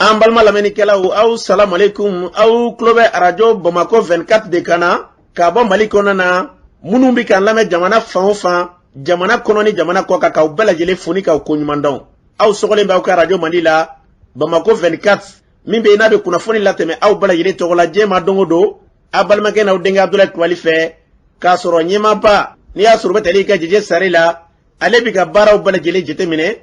An balima lamɛnnikɛlaw, aw salamalekun. Aw tulo bɛ Arajo Bamakɔ 24 de kan na k'a bɔ Mali kɔnɔna na. Minnu bɛ k'an lamɛn jamana fan o fan, jamana kɔnɔ ni jamana kɔ kan, k'aw bɛɛ lajɛlen fo ni k'aw koɲuman dɔn. Aw sɔgɔlen bɛ aw ka arajo mandi la, Bamakɔ 24, min bɛ yen n'a bɛ kunnafoni latɛmɛ aw bɛɛ lajɛlen tɔgɔ la diɲɛ ma don o don, aw balimakɛ n'aw denkɛ Abudulayi Kulubali fɛ, k'a sɔrɔ ɲɛmaaba n'i y'a sɔrɔ u bɛ tali kɛ Jeje Sare la, ale bɛ ka baaraw bɛɛ lajɛlen jateminɛ,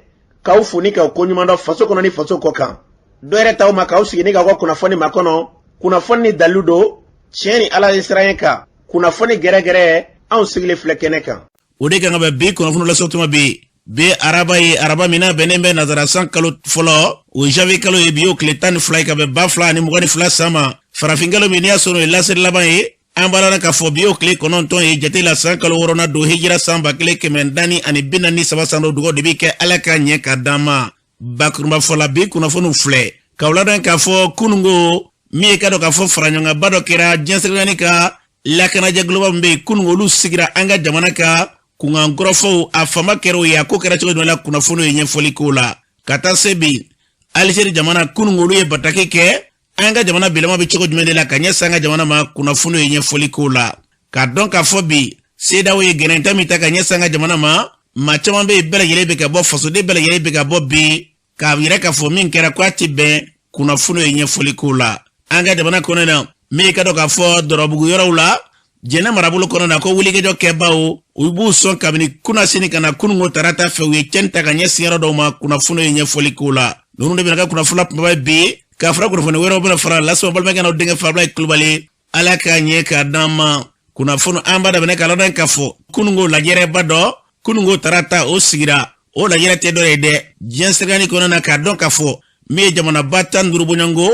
k'aw fo ni k'aw koɲuman dɔn faso kɔnɔ ni faso kɔ kan. Dɔ yɛrɛ t'aw ma k'aw sigi ni k'aw ka kunnafoni makɔnɔ, kunnafoni ni dalilu don, tiɲɛ ni Ala ye siran kan, kunnafoni gɛrɛgɛrɛ, anw sigilen filɛ kɛnɛ kan. O de kan ka bɛn bi kunnafoni lase tuma bi. Bi araba ye, araba min n'a bɛnnen bɛ nazara san kalo fɔlɔ, o janvier kalo ye, bi y'o tile 12 ye ka bɛn 2022 san ma, farafin kalo min n'i y'a sɔrɔ o ye laseli laban ye. An b'a la k'a fɔ bi y'o tile 9 ye jate la, san kalo wɔɔrɔnan don, hijira san 1443 san don. Dugawu de bɛ kɛ Ala ka ɲɛ ka d'an ma. Bakurunba fɔ la, bi kunnafoniw filɛ k'aw ladɔn k'a fɔ kunungo min ye ka dɔn k'a fɔ faraɲɔgɔnkanba dɔ kɛra diɲɛ seleke ka lakanajɛkuluba min bɛ yen kunungo, olu sigira an ka jamana ka kunkankɔrɔfɔw, a fanba kɛra o ye. A ko kɛra cogo jumɛn la, kunnafoniw ye ɲɛfɔli k'o la. Ka taa se bi, Alizeri jamana, kunungo olu ye bataki kɛ an ka jamana bilama bɛ cogo jumɛn de la ka ɲɛsin an ka jamana ma, kunnafoniw ye ɲɛfɔli k'o la. K'a dɔn k'a fɔ bi CEDEAO ye gɛrɛntɛ min ta ka ɲɛsin an ka jamana ma, maa caman bɛ yen, bɛɛ lajɛlen bɛ ka bɔ, fasoden bɛɛ lajɛlen bɛ ka bɔ bi k'a yira k'a fɔ min kɛra k'a ti bɛn, kunnafoniw ye ɲɛfɔli k'o la. An ka jamana kɔnɔ na, min ye ka dɔn k'a fɔ dɔrɔbugu yɔrɔw la, Jɛnɛ marabolo kɔnɔ na, ko wulikajɔ kɛbaw u b'u sɔn kabini kunasini ka na kunungo tarata fɛ, u ye cɛnni ta ka ɲɛsin yɔrɔ dɔw ma, kunnafoniw ye ɲɛfɔli k'o la. Ninnu de bɛna kɛ kunnafoni kunbaba ye bi, k'a fara kunnafoni wɛrɛw bɛna fara lasɔrɔ. Balimakɛ n'aw denkɛ Abudulayi Kulubali, Ala k'a ɲɛ k'a d'an ma. Kunnafoni an b'a daminɛ k'a ladɔn k'a fɔ kunungo lajɛrɛba dɔ kunungo tarata o sigira. O lajɛrɛ tɛ dɔ ye dɛ, diɲɛ seleke kɔnɔ na, k'a dɔn k'a fɔ min ye jamanaba 15 bɔɲɔgɔnko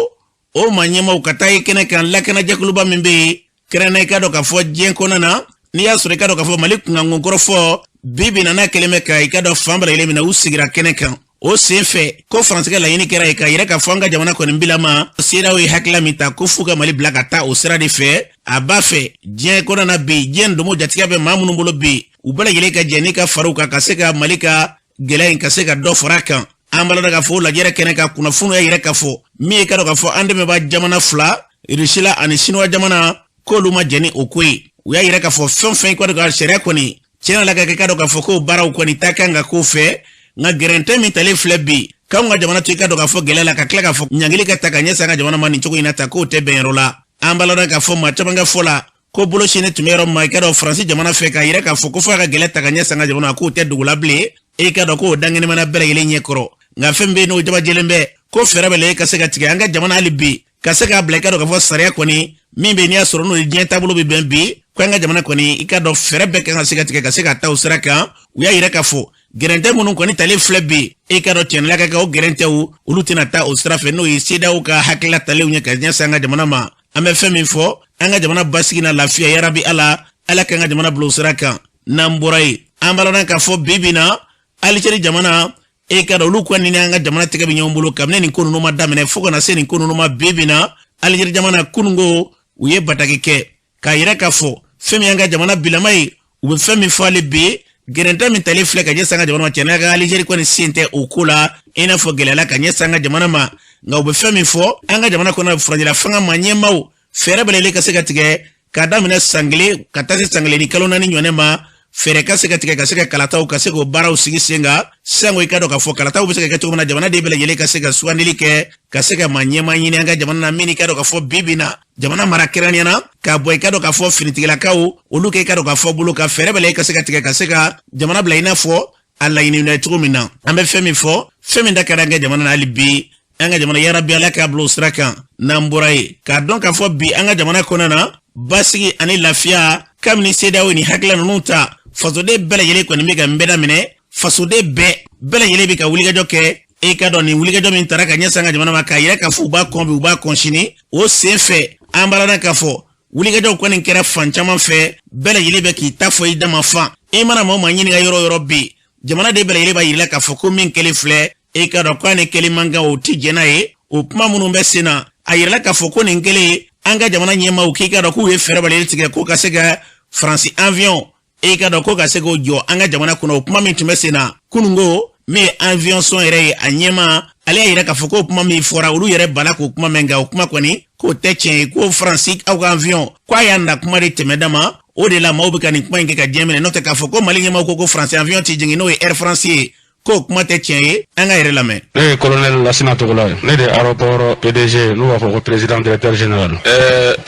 o maa ɲɛmaaw ka taa ye kɛnɛ kan, lakanajɛkuluba min bɛ yen kɛrɛnkɛrɛn, i ka dɔn k'a fɔ diɲɛ kɔnɔ na, n'i y'a sɔrɔ i ka dɔn k'a fɔ Mali kunkanko kɔrɔfɔ bi bi na, n'a kɛlen bɛ ka i ka dɔn fan bɛɛ lajɛlen minɛ, u sigira kɛnɛ kan. O sen fɛ ko Faransi ka laɲini kɛra ye k'a yira k'a fɔ an ka jamana kɔni bilama, CEDEAO ye hakilila min ta ko f'u ka Mali bila ka taa o sira de fɛ. A b'a fɛ diɲɛ kɔnɔ na bi, diɲɛ ndomo jatigiya bɛ maa minnu bolo bi, u bɛɛ lajɛlen ka jɛ ni ka fara u kan ka se ka Mali ka gɛlɛya in ka se ka dɔ fara a kan. An b'a ladɔn k'a fɔ o lajɛrɛ kɛnɛ kan, kunnafoniw y'a yira k'a fɔ min ye ka dɔn k'a fɔ an dɛmɛbaa jamana fila, Irisila ani Sinuwa jamana, k'olu ma jɛn ni o ko ye. U y'a yira k'a fɔ fɛn o fɛn ka dɔn ka sariya kɔni tiɲɛ la ka kɛ, ka dɔn k'a fɔ k'o baaraw kɔni ta kan ka k'o fɛ, nka gɛrɛntɛ min talen filɛ bi k'anw ka jamana to i ka dɔn k'a fɔ gɛlɛya la, ka tila k'a fɔ ɲangili ka ta ka ɲɛsin an ka jamana ma nin cogo in na ta, k'o tɛ bɛn yɔrɔ la. An b'a ladɔn k'a fɔ maa caman ka fɔ la ko bolo sinnen tun bɛ yɔrɔ min ma, i ka dɔn Faransi jamana fɛ, k'a yira k'a fɔ ko fo a ka gɛlɛya ta ka ɲɛsin an ka jamana ma, k'o tɛ dogo la bilen, i ka dɔn k'o dankɛnɛmana bɛɛ lajɛlen ɲɛ kɔrɔ. Nka fɛn bɛ yen n'o jabajɛlen bɛ ko fɛɛrɛ bɛ lajɛ ka se ka tigɛ an ka jamana hali bi ka se k'a bila i ka dɔn k'a fɔ sariya kɔni min bɛ n'i y'a sɔrɔ n'o ye diɲɛ taabolo bɛ bɛn bi, ko an ka jamana kɔni, i ka dɔn fɛɛrɛ bɛɛ kan ka se ka tigɛ ka se ka taa o sira kan. U y'a yira k'a fɔ gɛrɛntɛ minnu kɔni talen filɛ bi, i ka dɔn tiɲɛnila ka kɛ o gɛrɛntɛw, olu tɛna taa o sira fɛ, n'o ye CEDEAO ka hakilila talenw ye ka ɲɛsin an ka jamana ma. An bɛ fɛn min fɔ, an ka jamana basigi na lafiya, yarabi Ala, Ala k'an ka jamana bila o sira kan. N'an bɔra yen, an b'a ladɔn k'a fɔ bi bi na Alizeri jamana, e ka dɔn olu kɔni ni an ka jamana tɛgɛ bɛ ɲɔgɔn bolo kabini nin ko ninnu ma daminɛ fo ka na se nin ko ninnu ma. Bi bi na Alizeri jamana, kunungo u ye bataki kɛ k'a yira k'a fɔ fɛn min y'an ka jamana bilama ye, u bɛ fɛn min fɔ hali bi, gɛrɛntɛ min talen filɛ ka ɲɛsin an ka jamana ma, tiɲɛna ka Alizeri kɔni sen tɛ o ko la, i n'a fɔ gɛlɛya la ka ɲɛsin an ka jamana ma. Nka u bɛ fɛn min fɔ an ka jamana kɔnɔ, furancɛla fanga maa ɲɛmaaw, fɛɛrɛ bɛɛ lajɛlen ka se ka tigɛ k'a daminɛ san kelen ka taa se san kelen ni kalo naani ɲɔgɔn ma, fɛɛrɛ ka se ka tigɛ ka se ka kalataw ka se k'o baaraw sigi sen kan, sango i ka dɔn k'a fɔ kalataw bɛ se ka kɛ cogo min na, jamanaden bɛɛ lajɛlen ka se ka sugandili kɛ ka se ka maa ɲɛmaa ɲini an ka jamana na, min i ka dɔn k'a fɔ bi bi na jamana mara kɛrɛnkɛrɛnnenya na, k'a bɔ i ka dɔn k'a fɔ finitigilakaw olu kɛ i ka dɔn k'a fɔ bolo ka fɛɛrɛ bɛɛ lajɛlen ka se ka tigɛ ka se ka jamana bila i n'a fɔ a laɲinina cogo min na. An bɛ fɛn min fɔ, fɛn min da ka di an ka jamana na hali bi, an ka jamana, yarabi Ala k'a bila o sira kan. N'an bɔra yen, k'a dɔn k'a fɔ bi an ka jamana kɔnɔ na, basigi ani lafiya, kabini CEDEAO ni hakilila ninnu ta, fasoden bɛɛ lajɛlen kɔni bɛ ka nbɛda minɛ, fasoden bɛɛ lajɛlen bɛ ka wulikajɔ kɛ. E ka dɔn nin wulikajɔ min tara ka ɲɛsin an ka jamana ma, k'a yira k'a fɔ u b'a kɔn bi, u b'a kɔn sini. O sen fɛ, an b'a ladɔn k'a fɔ wulikajɔw kɔni kɛra fan caman fɛ, bɛɛ lajɛlen bɛ k'i ta fɔ i dama fan. I mana maa o maa ɲininka yɔrɔ o yɔrɔ bi, jamanaden bɛɛ lajɛlen b'a yir'i la k'a fɔ ko min kɛlen filɛ, e ka dɔn k'a ni kɛlen man kan, o ti jɛn n'a ye. O kuma minnu bɛ sen na, a yirala k'a fɔ ko nin kɛlen, an ka jamana ɲɛmaaw k'i ka dɔn k'u ye fɛɛrɛ bɛɛ lajɛlen tigɛ ko ka se ka Faransi avion, e ka dɔn ko ka se k'o jɔ an ka jamana kɔnɔ. O kuma min tun bɛ sen na kunungo, min ye aviation yɛrɛ ye, a ɲɛmaa Ale y'a yira k'a fɔ k'o kuma min fɔra, olu yɛrɛ bala k'o kuma mɛn, nka o kuma kɔni k'o tɛ tiɲɛ ye, ko Faransi aw ka avion k'a y'a na kuma de tɛmɛ da ma. O de la maaw bɛ ka nin kuma in kɛ ka diɲɛ minɛ. N'o tɛ, k'a fɔ ko Mali ɲɛmaaw ko ko Faransi avion tɛ jigin, n'o ye Air France ye, k'o kuma tɛ tiɲɛ ye. An ka yɛrɛ lamɛn. Ne ye colonel Lasina Togola ye. Ne de ye aéroport PDG, n'u b'a fɔ ko président directeur général.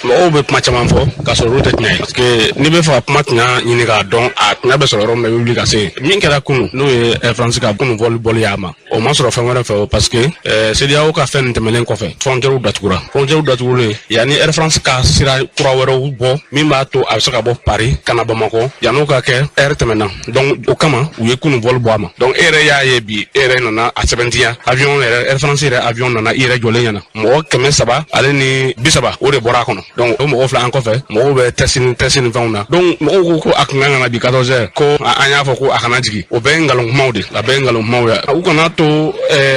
Mɔgɔw bɛ kuma caman fɔ k'a sɔrɔ olu tɛ tiɲɛ ye, parce que n'i bɛ fɛ ka kuma tiɲɛ ɲini k'a dɔn, a tiɲɛ bɛ sɔrɔ yɔrɔ min na, i bɛ wuli ka se yen. Min kɛra kunu, n'o ye Air France ka kunu vol bɔli y'a ma, o ma sɔrɔ fɛn wɛrɛ fɛ o, parce que CEDEAO ka fɛn nin tɛmɛnen kɔfɛ, frontière datugura. Frontière datugulen, yanni Air France ka sira kura wɛrɛw bɔ min b'a to a bɛ se ka bɔ Paris ka na Bamakɔ, yann'o ka kɛ, heure tɛmɛna. Donc o kama u ye kunu vol bɔ a ma. Donc e yɛrɛ y'a ye bi, e yɛrɛ nana a sɛbɛntiya, avion yɛrɛ, Air France yɛrɛ avion nana i yɛrɛ jɔlen ɲɛna, mɔgɔ 330 o de bɔra a kɔnɔ. Donc o mɔgɔw filɛ an kɔfɛ, mɔgɔw bɛ test ni test ni fɛnw na. Donc mɔgɔw ko ko a kun kan ka na bi 14 heures, ko an y'a fɔ ko a kana jigin. O bɛɛ ye nkalon kumaw de, a bɛɛ ye nkalon kumaw ye. U kana to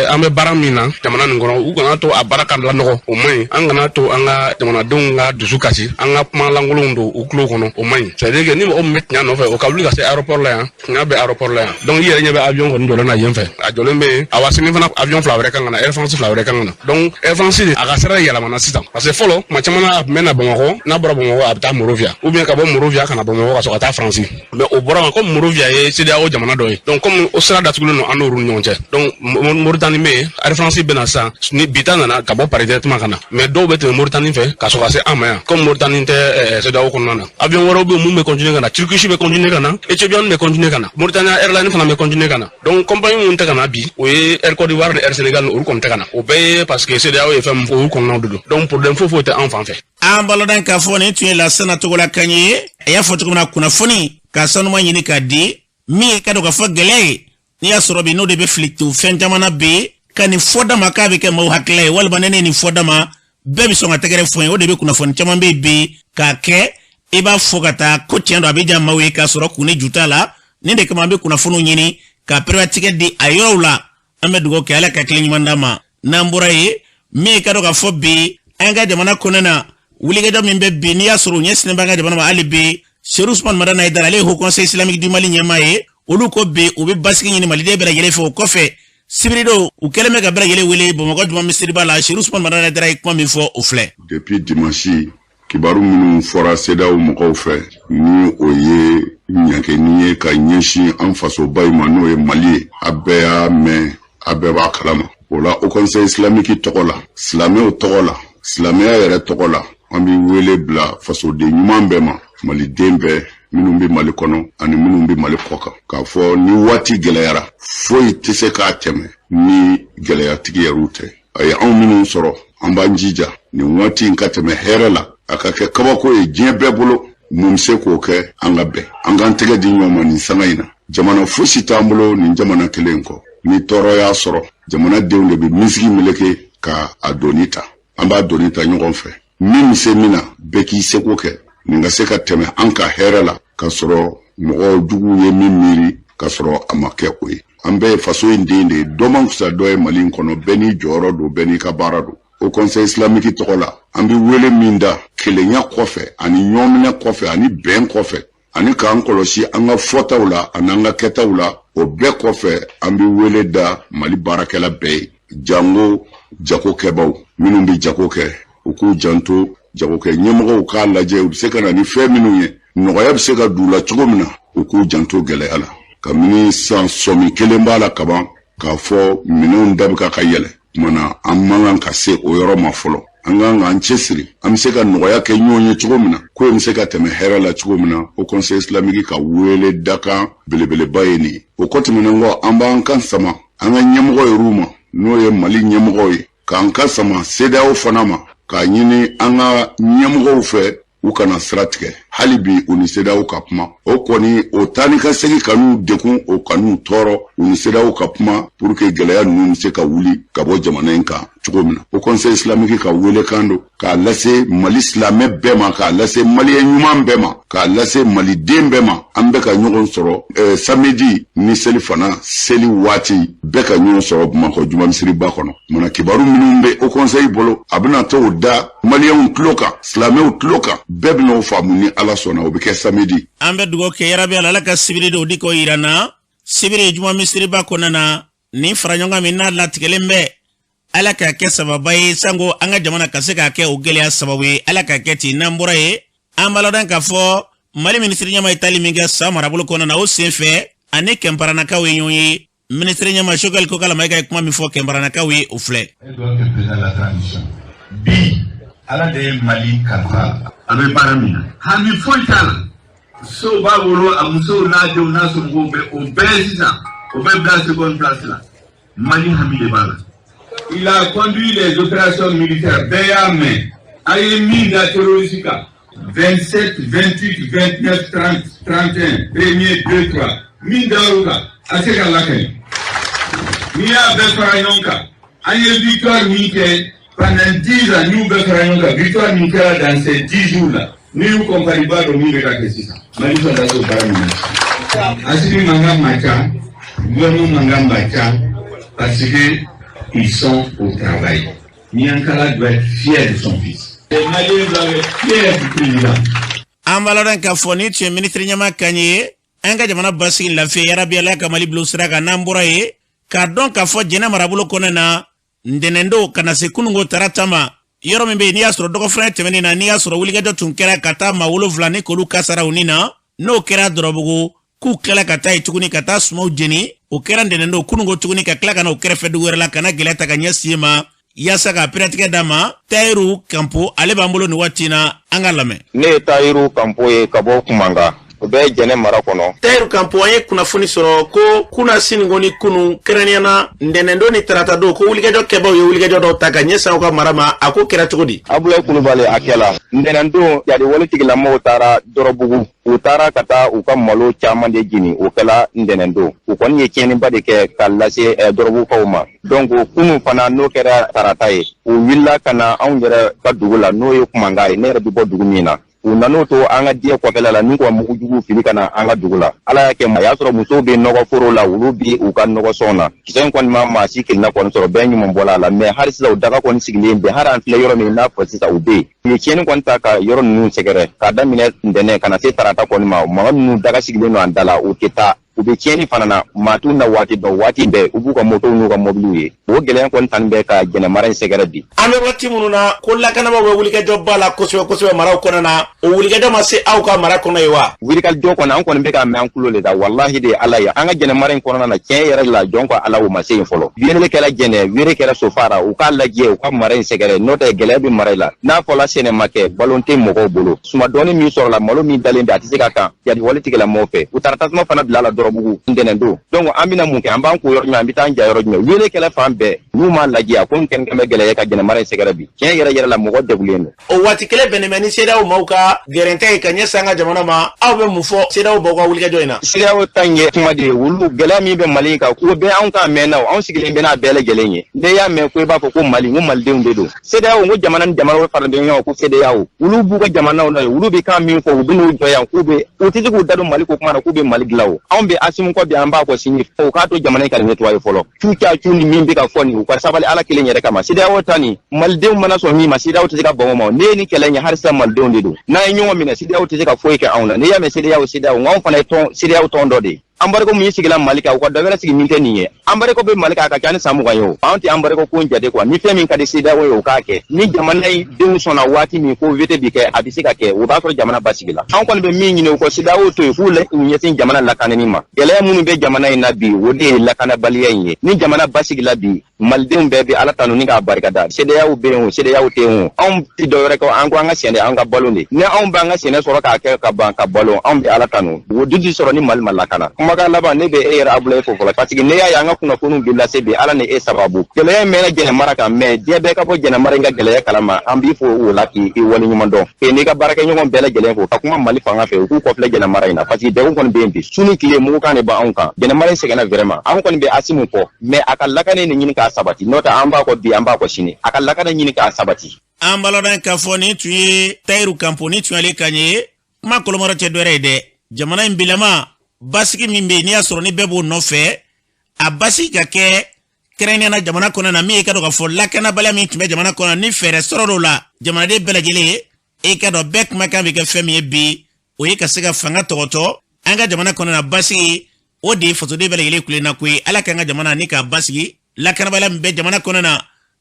an bɛ baara min na jamana nin kɔnɔ, u kana to a baara ka lanɔgɔ, o man ɲi. An kana to an ka jamanadenw ka dusu kasi, an ka kuma lankolonw don u tulo kɔnɔ, o man ɲi. C'est à dire que ni mɔgɔ min bɛ tiɲɛ nɔfɛ, o ka wuli ka se aéroport la yan, tiɲɛ bɛ aéroport la yan. Donc i yɛrɛ ɲɛ bɛ avion kɔni jɔlen na yen fɛ, a jɔlen bɛ yen. Awa, sini fana avion fila wɛrɛ kan ka na, Air France fila wɛrɛ kan ka na. Donc Air France de a ka sira yɛlɛmana sisan, parce que fɔlɔ tuma caman na a tun bɛ na Bamakɔ, n'a bɔra Bamakɔ a bɛ taa Monrovia, ou bien ka bɔ Monrovia ka na Bamakɔ ka sɔrɔ ka taa France. Mais o bɔra comme Monrovia ye CEDEAO jamana dɔ ye, donc comme o sira datugulen don an n'olu ni ɲɔgɔn cɛ, donc Mauritanie bɛ yen. Air France bɛ na sisan ni bi ta nana ka bɔ Paris directement ka na, mais dɔw bɛ tɛmɛ Mauritanie fɛ ka sɔrɔ ka se an ma yan, comme Mauritanie tɛ CEDEAO kɔnɔna na. Avion wɛrɛw bɛ yen mun bɛ continuer ka na, Turkish bɛ continuer ka na, Ethiopian bɛ continuer ka na, Mauritania Airlines fana bɛ continuer ka na. Donc compagnie minnu tɛ ka na bi, o ye Air Côte d'Ivoire ni Air Sénégal, olu kɔni tɛ ka na. O bɛɛ ye parce que CEDEAO ye fɛn min fɔ, olu kɔnɔnaw de don. Donc problème foyi foyi tɛ an fan fɛ. An balodan k'a fɔ nin tun ye Lasana Togola kan ye. A y'a fɔ cogo min na, kunnafoni ka sanuma ɲini k'a di min ye, ka dɔn k'a fɔ gɛlɛya ye n'i y'a sɔrɔ bi, n'o de bɛ fili to fɛn caman na bi, ka nin fɔ da ma k'a bɛ kɛ maaw hakilila ye, walima ne nin fɔ da ma, bɛɛ bɛ sɔn ka tɛgɛrɛ fɔ n ye. O de bɛ kunnafoni caman bɛ yen bi k'a kɛ i b'a fɔ ka taa ko tiɲɛ don, a bɛ diya maaw ye k'a sɔrɔ kun ni ju t'a la. Nin de kama an bɛ kunnafoniw ɲini ka perewatigɛ di a yɔrɔw la. An bɛ dugawu kɛ, Ala ka tile ɲuman d'an ma. N'an bɔra yen, min ye ka dɔn k'a fɔ bi an ka jamana kɔnɔna na, wulikajɔ min bɛ bi, n'i y'a sɔrɔ u ɲɛsinnen bɛ an ka jamana ma hali bi, Seru Usman Madani Hayidara, ale ye Haut Conseil islamique du Mali ɲɛmaa ye, olu ko bi u bɛ basigi ɲini maliden bɛɛ lajɛlen fɛ. O kɔfɛ, sibiridon, u kɛlen bɛ ka bɛɛ lajɛlen wele Bamakɔ juma misiriba la. Seru Usman Madani Hayidara ye kuma min fɔ, o filɛ. Depuis dimanche, kibaru minnu fɔra CEDEAO mɔgɔw fɛ, ni o ye ɲankeni ye ka ɲɛsin an fasoba in ma, n'o ye Mali ye, a bɛɛ y'a mɛn, a bɛɛ b'a kalama. O la, Haut Conseil islamique tɔgɔ la, silamɛw tɔgɔ la, silamɛya yɛrɛ tɔgɔ la, an bɛ wele bila fasoden ɲuman bɛɛ ma, maliden bɛɛ minnu bɛ Mali kɔnɔ ani minnu bɛ Mali kɔ kan, k'a fɔ ni waati gɛlɛyara, foyi tɛ se k'a tɛmɛ ni gɛlɛyatigi yɛrɛw tɛ. A ye anw minnu sɔrɔ, an b'an jija nin waati in ka tɛmɛ hɛrɛ la, a ka kɛ kabako ye diɲɛ bɛɛ bolo. Mun bɛ se k'o kɛ? An ka bɛn, an k'an tɛgɛ di ɲɔgɔn ma nin sanga in na. Jamana fosi t'an bolo nin jamana kelen kɔ. Ni tɔɔrɔ y'a sɔrɔ, jamana denw de bɛ misigi meleke ka a doni ta. An b'a doni ta ɲɔgɔn fɛ. Min bɛ se min na, bɛɛ k'i seko kɛ nin ka se ka tɛmɛ an ka hɛrɛ la, k'a sɔrɔ mɔgɔ juguw ye min miiri, k'a sɔrɔ a ma kɛ o ye. An bɛɛ ye faso in den de ye, dɔ man fisa dɔ ye Mali in kɔnɔ. Bɛɛ n'i jɔyɔrɔ don, bɛɛ n'i ka baara don. Haut Conseil islamique tɔgɔ la, an bɛ wele min da, kelenya kɔfɛ ani ɲɔgɔnminɛ kɔfɛ ani bɛn kɔfɛ ani k'an kɔlɔsi an ka fɔtaw la ani an ka kɛtaw la, o bɛɛ kɔfɛ, an bɛ wele da Mali baarakɛla bɛɛ ye, jango jagokɛbaw minnu bɛ jago kɛ, u k'u janto. Jagokɛ ɲɛmɔgɔw k'a lajɛ u bɛ se ka na ni fɛn minnu ye, nɔgɔya bɛ se ka d'u la cogo min na. U k'u janto gɛlɛya la. Kabini san, sɔmi kelen b'a la kaban k'a fɔ minɛnw da bɛ ka yɛlɛ. Tuma na, an man kan ka se o yɔrɔ ma fɔlɔ. An kan k'an cɛsiri, an bɛ se ka nɔgɔya kɛ ɲɔgɔn ye cogo min na, ko in bɛ se ka tɛmɛ hɛrɛ la cogo min na. Haut Conseil islamique ka wele dakan belebeleba ye nin ye. O kɔ tɛmɛnen kɔ, an b'an kan sama an ka ɲɛmɔgɔ yɛrɛw ma, n'o ye Mali ɲɛmɔgɔw ye, k'an ka sama CEDEAO fana ma, k'a ɲini an ka ɲɛmɔgɔw fɛ, u kana sira tigɛ hali bi, u ni CEDEAO ka kuma. O kɔni, o taa ni ka segin kan'u dekun, o kan'u tɔɔrɔ. U ni CEDEAO ka kuma pour que gɛlɛya ninnu bɛ se ka wuli ka bɔ jamana in kan cogo min na. Haut Conseil islamique ka welekan don k'a lase Mali silamɛ bɛɛ ma, k'a lase maliyɛn ɲuman bɛɛ ma, k'a lase maliden bɛɛ ma. An bɛ ka ɲɔgɔn sɔrɔ samedi ni seli fana seli waati, bɛɛ ka ɲɔgɔn sɔrɔ Bamakɔ jumamisiriba kɔnɔ. Mana kibaru minnu bɛ Haut Conseil bolo, a bɛna t'o da maliyɛnw tulo kan, silamɛw tulo kan, bɛɛ bɛn'o faamu ni Ala sɔnna. O bɛ kɛ samedi. An bɛ dugawu kɛ, yarabi Ala, Ala ka sibiri dɔw di k'o yira n na. Sibiri juma misiriba kɔnɔna na, nin fara ɲɔgɔn min n'a latigɛlen bɛ. Ala k'a kɛ sababa ye sanko an ka jamana ka se k'a kɛ o gɛlɛya sababu ye. Ala k'a kɛ ten. N'an bɔra yen, an b'a ladɔn k'a fɔ Mali minisiri ɲɛmaa ye taali min kɛ San marabolo kɔnɔna na, o sen fɛ ani Kɛnparanakaw ye ɲɔgɔn ye. Minisiri ɲɛmaa Sogɛli Kokala Mayiga ye kuma min fɔ Kɛnparanakaw ye, o filɛ. Bi Ala de ye Mali kalifa, a bɛ baara min na, hami foyi t'a la. So b'a bolo, a musow n'a denw n'a somɔgɔw bɛ o bɛɛ sisan, o bɛ bila seconde place la. Mali hami de b'a la. Il a conduit les opérations militaires, bɛɛ y'a mɛn. A ye min da terroriste kan, 27, 28, 29, 30, 31, premier, 2, 3, min dar'o kan, a se ka lakali. N'i y'a bɛɛ fara ɲɔgɔn kan, an ye victoire min kɛ pendant 10 ans, n'i y'u bɛɛ fara ɲɔgɔn kan, victoire min kɛra dans ces 10 jours là, n'i y'u comparer, i b'a dɔn min bɛ ka kɛ sisan. Mali sɔrɔdasiw baara min na, Assimi mankan man ca, gouvernement mankan man ca, parce que ils sont au travail. Miankala doit être fier de son fils. Les Maliens doivent être fiers du président. An b'a ladɔn k'a fɔ ni tun ye minisiri ɲɛmaa kan ye an ka jamana basigi lafiya. Yarabi, Ala ka Mali bilo sira kan. N'an bɔra yen, k'a dɔn k'a fɔ Jɛnɛ marabolo kɔnɔ na, ntɛnɛndon ka na se kununko tarata ma, yɔrɔ min bɛ yen n'i y'a sɔrɔ dɔgɔfɛrɛ tɛmɛnen na, n'i y'a sɔrɔ wulikajɔ tun kɛra ka taa maa 7 ni k'olu kasara u ni na, n'o kɛra Dɔrɔbugu, k'u tilala ka taa yen tuguni ka taa sumaw jeni. O kɛra ntɛnɛndon kununko tuguni, ka tila ka na o kɛrɛfɛ dugu wɛrɛ la ka na gɛlɛya ta ka ɲɛsin ma yaasa ka piratigɛ d'a ma. Tayiru Kanpo, ale b'an bolo nin waati na, an ka lamɛn. Ne ye Tayiru Kanpo ye ka bɔ Kumanga, o bɛ Jɛnɛ mara kɔnɔ. Tayiru Kanpo, an ye kunnafoni sɔrɔ ko kunna siniko ni kunu, kɛrɛnkɛrɛnnenya na ntɛnɛndon ni taratadon, ko wulikajɔ kɛbaw ye wulikajɔ dɔw ta ka ɲɛsin aw ka mara ma. A ko kɛra cogo di? Abulayi Kulubali, a kɛla ntɛnɛndon, jadiwale tigilamɔgɔw taara Dɔrɔbugu, u taara ka taa u ka malo caman de jeni. O kɛla ntɛnɛndon. U kɔni ye tiɲɛniba de kɛ ka lase Dɔrɔbugukaw ma. Donc kunu fana, n'o kɛra tarata ye, u wulila ka na anw yɛrɛ ka dugu la, n'o ye Kumanga ye, ne yɛrɛ bɛ bɔ dugu min na. U nan'o to an ka diɲɛ kɔfɛla la ni ka mugujugu fili ka na an ka dugu la. Ala y'a kɛ, a y'a sɔrɔ musow bɛ nɔgɔ foro la, olu bi u ka nɔgɔ sɔn na. Kisɛ in kɔni ma maa si kelenna kɔni sɔrɔ, bɛɛ ɲuman bɔla a la. Mais hali sisan, u daga kɔni sigilen bɛ. Hali an filɛ yɔrɔ min n'a fɔ sisan, u bɛ yen. U ye tiɲɛni kɔni ta ka yɔrɔ ninnu sɛgɛrɛ k'a daminɛ ntɛnɛn ka na se tarata kɔni ma. Maga ninnu daga sigilen don an da la, u tɛ taa. U bɛ tiɲɛni fana na, maa t'u na waati dɔn. Waati bɛɛ u b'u ka motow n'u ka mɔbiliw ye. O gɛlɛya kɔni tani bɛ ka Jɛnɛ mara in sɛgɛrɛ bi. An bɛ waati minnu na ko lakanabaaw bɛ wulikajɔba la kosɛbɛ kosɛbɛ maraw kɔnɔ na, o wulikajɔ ma se aw ka mara kɔnɔ ye wa? Wulikajɔ kɔni, an kɔni bɛ k'a mɛn an tulo de da. Walahi de Ala ye, an ka Jɛnɛ mara in kɔnɔna na, tiɲɛ yɛrɛ la, jɔn ko Ala, o ma se yen fɔlɔ. Wele kɛra Jɛnɛ, wele kɛra Sofara, u k'a lajɛ u ka mara in sɛgɛrɛ, n'o tɛ gɛlɛya bɛ mara in la. N'a fɔla sɛnɛ ma kɛ, balo tɛ mɔgɔw bolo. Suma dɔɔni min sɔrɔla, malo min dalen bɛ, a tɛ se ka kan jadiwale tigilamɔgɔw fɛ. U taara tasuma fana bila la Dɔrɔbugu ntɛnɛn don. Donc an bɛna mun kɛ? An b'an ko yɔrɔ jumɛn? An bɛ taa an ja yɔrɔ jumɛn? Wele kɛlɛ fan bɛɛ, n'u m'a lajɛ, a ko n kɛn bɛ gɛlɛya ka Jɛnɛ mara in sɛgɛrɛ bi. Tiɲɛ yɛrɛ yɛrɛ la, mɔgɔ degulen don. O waati kelen bɛnnen bɛ ni CEDEAO maaw ka gɛrɛntɛ ye ka ɲɛsin an ka jamana ma. Aw bɛ mun fɔ CEDEAO maaw ka wulikajɔ in na? CEDEAO ta in ye kuma de ye. Olu gɛlɛya min bɛ Mali kan, ko bɛɛ anw k'a mɛn na, anw sigilen bɛ n'a bɛɛ lajɛlen ye. N'i y'a mɛn ko i b'a fɔ ko Mali, n ko malidenw de don. CEDEAO, n ko jamana ni jamana faralen bɛ ɲɔgɔn ko CEDEAO. Olu b'u ka jamanaw na ye, olu bɛ kan min fɔ, u bɛ n'u jɔ yan k'u bɛ, u tɛ se k'u da don Mali ko kuma na k'u bɛ Mali dilan. O anw bɛ Asimu kɔ bi, an b'a kɔ sini. O k'a to jamana in ka nettoyer fɔlɔ. Cu ca cu ni min bɛ ka fɔ nin, u ka sabali Ala kelen yɛrɛ kama. CEDEAO ta nin, malidenw mana sɔn min ma, CEDEAO tɛ se ka ban o ma. Ne ye nin kɛlɛ in ye, hali sisan malidenw de don. N'an ye ɲɔgɔn minɛ, CEDEAO tɛ se ka foyi kɛ anw na. N'i y'a mɛn CEDEAO, CEDEAO, n ko anw fana ye tɔn CEDEAO tɔn dɔ de ye. Embargo min sigila Mali kan, u ka dɔ wɛrɛ sigi min tɛ nin ye. Embargo bɛ Mali kan, a ka ca ni san 20 ye. O anw tɛ embargo ko jate quoi. Ni fɛn min ka di CEDEAO ye, o k'a kɛ. Ni jamana in denw sɔnna waati min ko vote bi kɛ, a bɛ se ka kɛ, o b'a sɔrɔ jamana basigila. Anw kɔni bɛ min ɲini u kɔ, CEDEAO to yen, k'u ɲɛsin jamana lakanani ma. Gɛlɛya minnu bɛ jamana in na bi, o de ye lakanabaliya in ye. Ni jamana basigila bi, malidenw bɛɛ bɛ Ala tanu ni k'a barikada. CEDEAO bɛ yen o, CEDEAO tɛ yen o, anw tɛ dɔ wɛrɛ kɛ, an ko an ka sɛnɛ, an ka balo de. Ni anw b'an ka sɛnɛ sɔrɔ k'a kɛ ka ban ka balo, anw bɛ Ala tanu. O dun tɛ sɔrɔ ni Mali ma lakana. Kumakan laban, ne bɛ e yɛrɛ Abulayi fo fɔlɔ, parce que ne y'a ye an ka kunnafoniw bɛ lase bi, Ala ni e sababu. Gɛlɛya in mɛnna Jɛnɛ mara kan, mais diɲɛ bɛɛ ka bɔ Jɛnɛ mara in ka gɛlɛya kalama. An b'i fo o la k'i waleɲuman dɔn, k'i n'i ka baarakɛɲɔgɔn bɛɛ lajɛlen fo, ka kuma Mali fanga fɛ, u k'u kɔfilɛ Jɛnɛ mara in na, parce que degun kɔni bɛ yen bi. Su ni tile, mugukan de b'anw kan. Jɛnɛ mara in sɛgɛnna vraiment. Anw kɔni bɛ Asimu kɔ, mais a ka lakana nin ɲini k'a sabati, n'o tɛ an b'a kɔ bi, an b'a kɔ sini. A ka lakana ɲini k'a sabati. An b'a ladɔn k'a fɔ nin tun ye Tayiru Kanpo, ni tun y'ale kan ye. Kuma kolomayɔrɔ tɛ dɔwɛrɛ ye dɛ, jamana in bilama basigi min bɛ yen, n'i y'a sɔrɔ ni bɛɛ b'o nɔfɛ, a basigi ka kɛ kɛrɛnkɛrɛnnenya na jamana kɔnɔ na, min ye ka dɔn k'a fɔ lakanabaliya min tun bɛ jamana kɔnɔ, ni fɛɛrɛ sɔrɔ dɔw la jamanaden bɛɛ lajɛlen ye. E ka dɔn bɛɛ kumakan bɛ kɛ fɛn min ye bi, o ye ka se ka fanga tɔgɔtɔ an ka jamana kɔnɔ na. Basigi, o de ye fasoden bɛɛ lajɛlen kulenna ko ye. Ala k'an ka jamana ni k'a basigi. Lakanabaliya min bɛ jamana kɔnɔ na,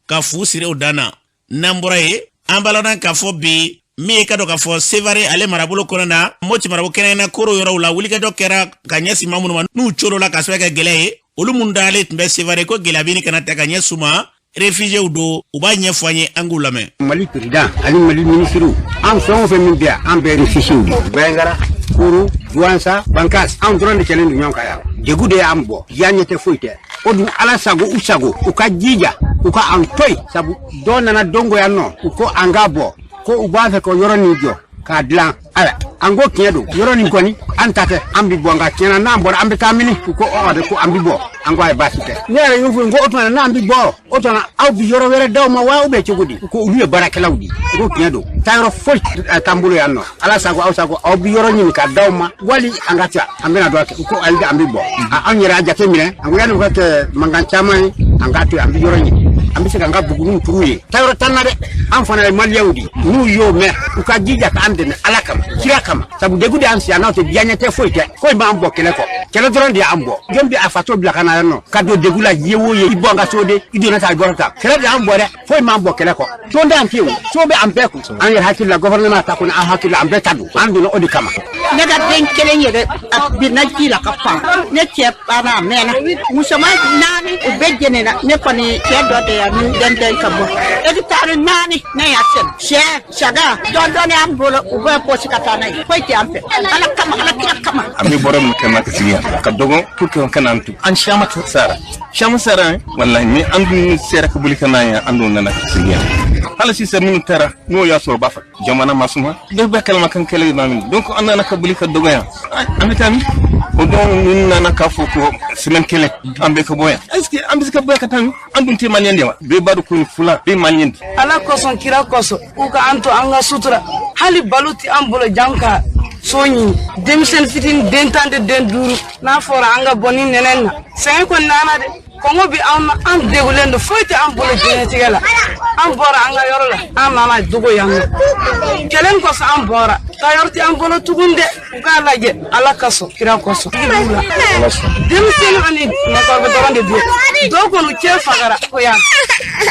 Ka fu siri o dan na. N'an bɔra yen, an b'a lɔn k'a fɔ bi min ye ka dɔn k'a fɔ Sevare ale marabolo kɔnɔ na, Moti marabolo kɛrɛnkɛrɛnnenya Koro yɔrɔw la, wulikajɔ kɛra ka ɲɛsin maa minnu ma n'u coro la ka sababu kɛ gɛlɛya ye. Olu minnu dalen tun bɛ Sevare ko gɛlɛya bɛ ɲini ka na ta ka ɲɛsin u ma, réfugiéw don. U b'a ɲɛfɔ an ye, an k'u lamɛn. Mali président ani Mali minisiriw, an fɛn o fɛn min bɛ yan, an bɛɛ réfugiéw de. Vɛngara, Koro, Duwansa, Bankas, anw dɔrɔn de cɛlen don ɲɔgɔn kan yan. Degun de y'an bɔ, diya ɲɛ tɛ, foyi tɛ. O dun, Ala sago u sago, u ka jija u ka an to yen, sabu dɔw nana dongo yan nɔ, u ko an ka bɔ, ko u b'a fɛ ka yɔrɔ nin jɔ k'a dilan. Ayiwa, an ko tiɲɛ don, yɔrɔ nin kɔni an ta tɛ, an bi bɔ, nka tiɲɛna n'an bɔra, an bɛ taa mini? U ko ɔ de ko an bi bɔ. An ko ayi, baasi tɛ. Ne yɛrɛ y'o fɔ n ko o tuma na n'an bi bɔ, o tuma aw bi yɔrɔ wɛrɛ d'aw ma wa, ou bien cogo di? U ko olu ye baarakɛlaw di. U ko tiɲɛ don, taayɔrɔ foyi t'an bolo yan nɔ. Ala sago aw sago, aw bi yɔrɔ ɲini ka d'aw ma, wali an ka ca an bɛna dɔ kɛ. U ko ayi, an bi bɔ. Anw yɛrɛ y'a jate minɛ, an ko yanni u ka kɛ mankan caman ye, an k'a to yen, an bi yɔrɔ ɲini, an bɛ se k'an ka buguniw turu yen. Taayɔrɔ t'an na dɛ, an fana ye maliyɛnw di. N'u y'o mɛn, u ka jija k'an dɛmɛ Ala kama, kira kama, sabu degun de y'an si yan, n'aw tɛ diyaɲɛ tɛ, foyi tɛ. Foyi m'an bɔ kɛlɛ kɔ, kɛlɛ dɔrɔn de y'an bɔ. Jɔn bɛ a faso bila ka na yan nɔ ka don degun la ye o ye? I bɔ an ka so de, i donna ta, i bɔra ta, kɛlɛ de y'an bɔ dɛ, foyi m'an bɔ kɛlɛ kɔ. Tɔn t'an fɛ yen, so bɛ an bɛɛ kun. An yɛrɛ hakili la, gouvernement ta kɔni, an hakili la, an bɛɛ ta don, an donna o de kama. Ne ka den kelen yɛrɛ, a binna ji la ka pan. Ne cɛ banna, a mɛnna. Musoman naani, u bɛɛ jenina. Ne kɔni cɛ dɔ de yan ni den den ka bɔ hectare 4, ne y'a sɛnɛ, sɛ, saga dɔɔni dɔɔni an bolo, u bɛ bɔsi ka taa n'a ye. Foyi tɛ an fɛ, Ala kama, Ala kira kama. An bɛ bɔra min kɛ ka sigi yan ka dɔgɔn pour que ka n'an tu an caman sara, caman sara wallahi. Ni an dun sera ka boli ka na yan, an dun nana ka sigi yan. Hali sisan minnu taara, n'o y'a sɔrɔ b'a fɛ jamana ma suma, bɛɛ bɛ kalama kan kɛlɛ b'a min. Donc an nana ka boli ka dɔgɔ yan, an bɛ taa min? O donc ninnu nana k'a fɔ ko semaine kelen an bɛ ka bɔ yan. Est ce que an bɛ se ka bɔ yan ka taa min? An dun tɛ maliyɛn de wa? Bɛɛ b'a dɔn ko ni fula bɛɛ maliyɛn de. Ala kosɔn, kira kosɔn, u ka an to an ka sutura. Hali balo tɛ an bolo jan ka so ɲini. Denmisɛnnin fitinin, den 10 de, den 5, n'a fɔra an ka bɔ ni nɛnɛ na, sɛgɛn kɔni nana dɛ. Kɔngɔ bɛ anw na, an degulen don, foyi tɛ an bolo diɲɛtigɛ la. An bɔra an ka yɔrɔ la, an nana dogo yan nɔ kɛlɛ in kosɔn. An bɔra, taayɔrɔ tɛ an bolo tugun dɛ. U k'a lajɛ, Ala kosɔn, kira kosɔn. Denmisɛnnin ani makɔrɔba dɔrɔn de bɛ yen. Dɔw kɔni cɛ fagara ko yan,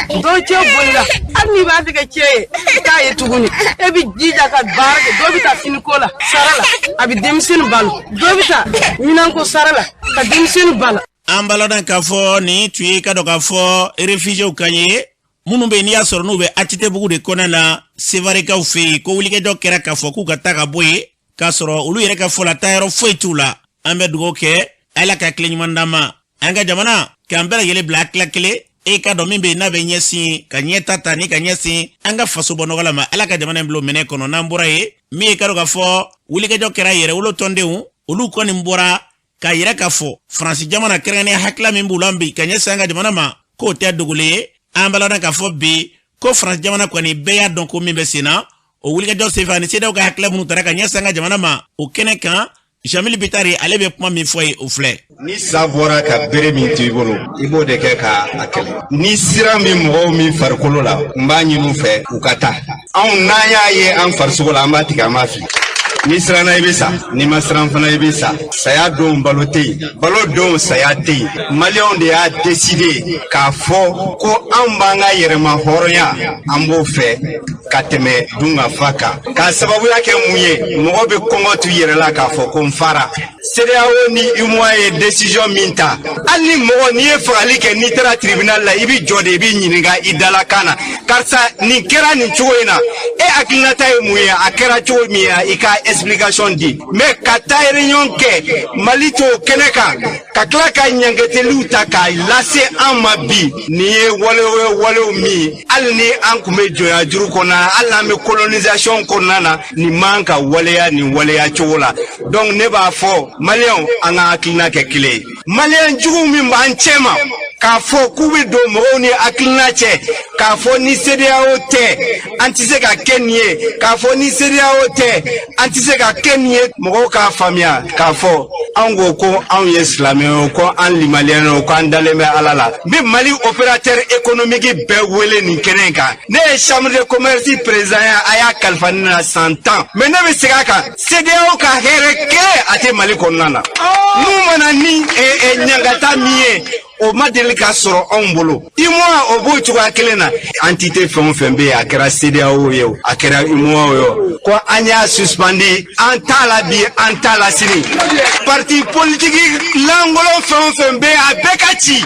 dɔw cɛ bolila. Hali n'i b'a fɛ ka cɛ ye, i t'a ye tuguni. E bɛ jija ka baara kɛ. Dɔw bɛ taa finiko la sara la, a bɛ denmisɛnnin balo. Dɔw bɛ taa minɛnko sara la ka denmisɛnnin balo. An b'a ladɔn k'a fɔ nin tun ye ka dɔn k'a fɔ réfugiéw kan ye minnu bɛ yen, n'i y'a sɔrɔ n'u bɛ ATT-bugu de kɔnɔna na, Sevarekaw fɛ yen, ko wulikajɔ kɛra k'a fɔ k'u ka taa ka bɔ yen, k'a sɔrɔ olu yɛrɛ ka fɔ la, taayɔrɔ foyi t'u la. An bɛ dugawu kɛ, Ala ka tile ɲuman d'an ma, an ka jamana k'an bɛɛ lajɛlen bila hakilila kelen e ka dɔn min bɛ yen n'a bɛ ɲɛsin ka ɲɛta ta ni ka ɲɛsin an ka faso bɔ nɔgɔ la ma. Ala ka jamana in bila o minɛ kɔnɔ. N'an bɔra yen, min ye ka dɔn k'a fɔ wulikajɔ kɛra yɛrɛwolo tɔndenw, olu kɔni bɔra k'a yira k'a fɔ Faransi jamana kɛrɛnkɛrɛnnenya hakilila min b'u la bi ka ɲɛsin an ka jamana ma, k'o tɛ dogolen ye. An b'a ladɔn k'a fɔ bi ko Faransi jamana kɔni, bɛɛ y'a dɔn ko min bɛ sen na, o wulikajɔ senfɛ ani CEDEAO ka hakilila minnu tara ka ɲɛsin an ka jamana ma, o kɛnɛ kan, Jamili Bitari ale bɛ kuma min fɔ ye, o filɛ. Ni sa bɔra ka bere min to i bolo, i b'o de kɛ ka a kɛlɛ. Ni siran bɛ mɔgɔw min farikolo la, n b'a ɲini u fɛ u ka taa. Anw n'an y'a ye an farisogo la, an b'a tigɛ, an b'a fili. N'i siranna, i bɛ sa. N'i ma siran fana, i bɛ sa. Saya don balo tɛ yen, balo don saya tɛ yen. Maliyɛnw de y'a décider k'a fɔ ko anw b'an ka yɛrɛma hɔrɔnya, an b'o fɛ ka tɛmɛ dunkafa kan. K'a sababuya kɛ mun ye? Mɔgɔ bɛ kɔngɔ t'u yɛrɛ la k'a fɔ ko n fara. CEDEAO ni UEMOA ye décision min ta, hali ni mɔgɔ n'i ye fagali kɛ, n'i taara tribunal la, i bɛ jɔ de, i bɛ ɲininka i dalakan na: karisa, nin kɛra nin cogo in na, e hakilinata ye mun ye? A kɛra cogo min ye, i ka explication di. Mais ka taa réunion kɛ Mali t'o kɛnɛ kan, ka tila ka ɲangateliw ta k'a lase an ma bi, nin ye walew ye, walew min hali ni an tun bɛ jɔnya juru kɔnɔna na, hali n'an bɛ colonisation kɔnɔna na, nin man ka waleya nin waleya cogo la. Donc ne b'a fɔ maliyɛnw, an ka hakilina kɛ kelen ye. Maliyɛn jugu min b'an cɛ ma k'a fɔ k'u bɛ don mɔgɔw ni hakilina cɛ, k'a fɔ ni CEDEAO tɛ an tɛ se ka kɛ nin ye, k'a fɔ ni CEDEAO tɛ an tɛ se ka kɛ nin ye, mɔgɔw k'a faamuya k'a fɔ anw ko ko anw ye silamɛw ye, ko an limaliyɛnw, ko an dalen bɛ Ala la. N bɛ Mali opérateur économique bɛɛ wele nin kɛnɛ in kan. Ne ye chambre de commerce président ye, a y'a kalifa ne na san 10, mais ne bɛ segin a kan, CEDEAO ka hɛrɛ kelen a tɛ Mali kɔnɔna na. N'u mana ni ɲangata min ye, O ma deli ka sɔrɔ anw bolo. UEMOA, o b'o cogoya kelen na. Entité fɛn o fɛn bɛ yen, a kɛra CEDEAO ye o, a kɛra UEMOA ye o, ko an y'a suspendu, an t'a la bi, an t'a la sini. Parti politique lankolon fɛn o fɛn bɛ yen, a bɛɛ ka ci.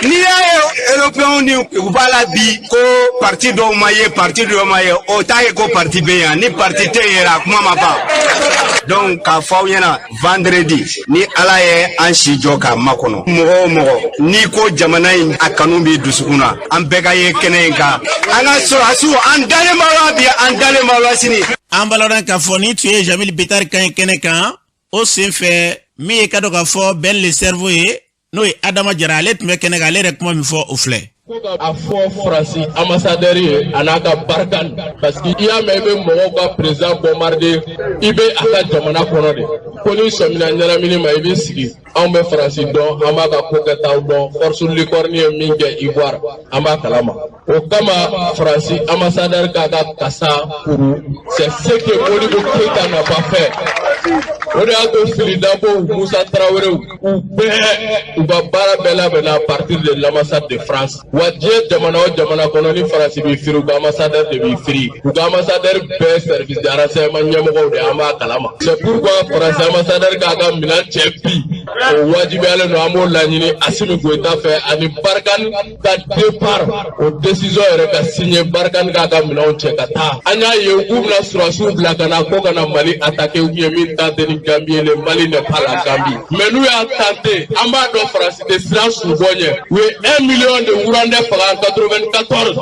N'i y'a ye européens ni u b'a la bi ko parti dɔw ma ye, parti dɔw ma ye, o t'a ye ko parti bɛ yan. Ni parti tɛ yen yɛrɛ, a kuma ma ban. Donc k'a fɔ aw ɲɛna, vendredi, ni Ala ye an si jɔ k'a makɔnɔ, mɔgɔ o mɔgɔ n'i ko jamana in a kanu b'i dusukun na, an bɛɛ ka ye kɛnɛ in kan. An ka sɔrɔdasiw, an dalen b'aw la bi, an dalen b'aw la sini. An b'a k'a fɔ ni tun ye Jeamille Bittar kan ye kɛnɛ kan. O sen fɛ, min ye ka dɔn k'a fɔ Ben le cerveau ye, n'o ye Adama Jara, ale tun bɛ kɛnɛ kan. Ale yɛrɛ kuma min fɔ, o filɛ. Ko ka a fɔ Faransi ambassadeur ye a n'a ka Barkhane, parce que i y'a mɛn i bɛ mɔgɔw ka président bombarder, i bɛ a ka jamana kɔnɔ de. Ko n'i sɔmina ɲɛnamini ma, i b'i sigi. Anw bɛ Faransi dɔn, an b'a ka ko kɛtaw dɔn. Force Licorne ye min kɛ Ivoire, an b'a kalama. O kama, Faransi ambassadeur k'a ka kasa kuru. C'est ce que Modibo Keïta n'a pas fait. O de y'a to Fily Dabo, Musa Tarawele, u bɛɛ, u ka baara bɛɛ labɛnna à partir de l'ambassade de France. Wa diɲɛ jamana o jamana kɔnɔ, ni Faransi b'i firi, u ka ambassadeur de b'i firi. U ka ambassadeur bɛɛ service de renseignement ɲɛmɔgɔw de, an b'a kalama. C'est pourquoi Faransi ambassadeur k'a ka minɛn cɛ bi, o wajibiyalen don. An b'o laɲini Assimi Goïta fɛ ani Barkhane ka départ, o décision yɛrɛ ka signer, Barkhane k'a ka minɛnw cɛ ka taa. An y'a ye k'u bɛna sɔrɔdasiw bila ka na ko ka na Mali attaquer. U ye min tenté ni Gambie ye, le Mali n'est pas la Gambie. Mais n'u y'a tenté, an b'a dɔn Faransi tɛ siran subɔ ɲɛ. U ye 1 million de Rwandais faga en 94,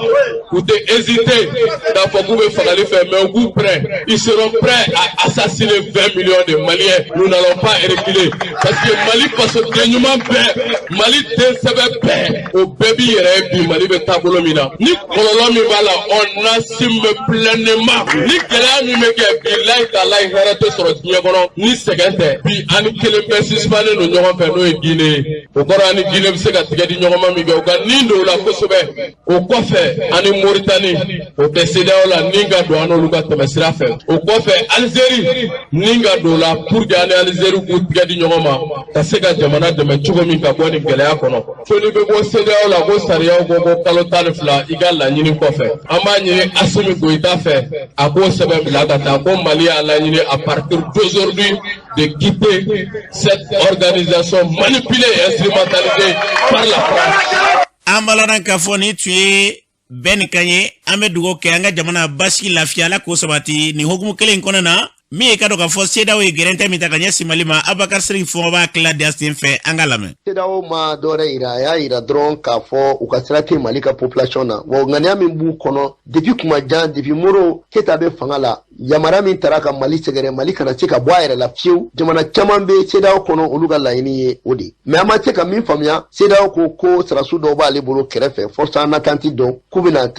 u tɛ hésiter k'a fɔ k'u bɛ fagali fɛ. Mais u k'u prêt, ils seront prêts à assassiner 20 millions de Maliens. Nous n'allons pas reculer, parce que Mali fasoden ɲuman bɛɛ, Mali den sɛbɛ bɛɛ, o bɛɛ b'i yɛrɛ ye bi Mali bɛ taabolo min na. Ni kɔlɔlɔ min b'a la, on assume pleinement. Ni gɛlɛya min bɛ kɛ, bilayi talayi, hɛrɛ tɛ sɔrɔ diɲɛ kɔnɔ ni sɛgɛn tɛ. Bi, an ni kelen bɛɛ suspendé don ɲɔgɔn fɛ, n'o ye Guinée ye. O kɔrɔ, an ni Guinée bɛ se ka tigɛ di ɲɔgɔn ma min kɛ, u ka nin don o la kosɛbɛ. O kɔfɛ, ani Mauritanie, o tɛ CEDEAO la, nin ka don an n'olu ka tɛmɛ sira fɛ. O kɔfɛ, Algérie, nin ka don o la pour que an ni Algérie k'u tigɛ di ɲɔgɔn ma ka se ka jamana dɛmɛ cogo min ka bɔ nin gɛlɛya kɔnɔ. Fo n'i bɛ bɔ CEDEAO la, ko sariyaw ko ko kalo 12 i ka laɲini kɔfɛ. An b'a ɲini Assimi Goïta fɛ, a k'o sɛbɛn bila ka taa ko Mali y'a laɲini à partir d'aujourd'hui de quitter cette organisation manipulée et instrumentalisée par la France. An b'a k'a fɔ ni tun ye bɛɛ nin kan ye. An bɛ dugawu kɛ an ka jamana basigi, lafiya, Ala k'o sabati. Nin hokumu kelen in kɔnɔna na, min ye ka dɔn k'a fɔ CEDEAO ye gɛrɛntɛ min ta ka ɲɛsin Mali ma, Abubakar Sidiki Fɔnba b'a tila di a sen fɛ. An ka lamɛn. CEDEAO ma dɔwɛrɛ yira, a y'a yira dɔrɔn k'a fɔ u ka sira tɛ Mali ka population na. Wa ŋaniya min b'u kɔnɔ depuis kuma jan, depuis Modibo Keïta bɛ fanga la, yamaruya min tara ka Mali sɛgɛrɛ, Mali kana se ka bɔ a yɛrɛ la fiyewu. Jamana caman bɛ CEDEAO kɔnɔ, olu ka laɲini ye o de. Mais an ma se ka min faamuya, CEDEAO ko ko sɔrɔdasi dɔw b'ale bolo kɛrɛfɛ, force en attente dɔn k'u bɛna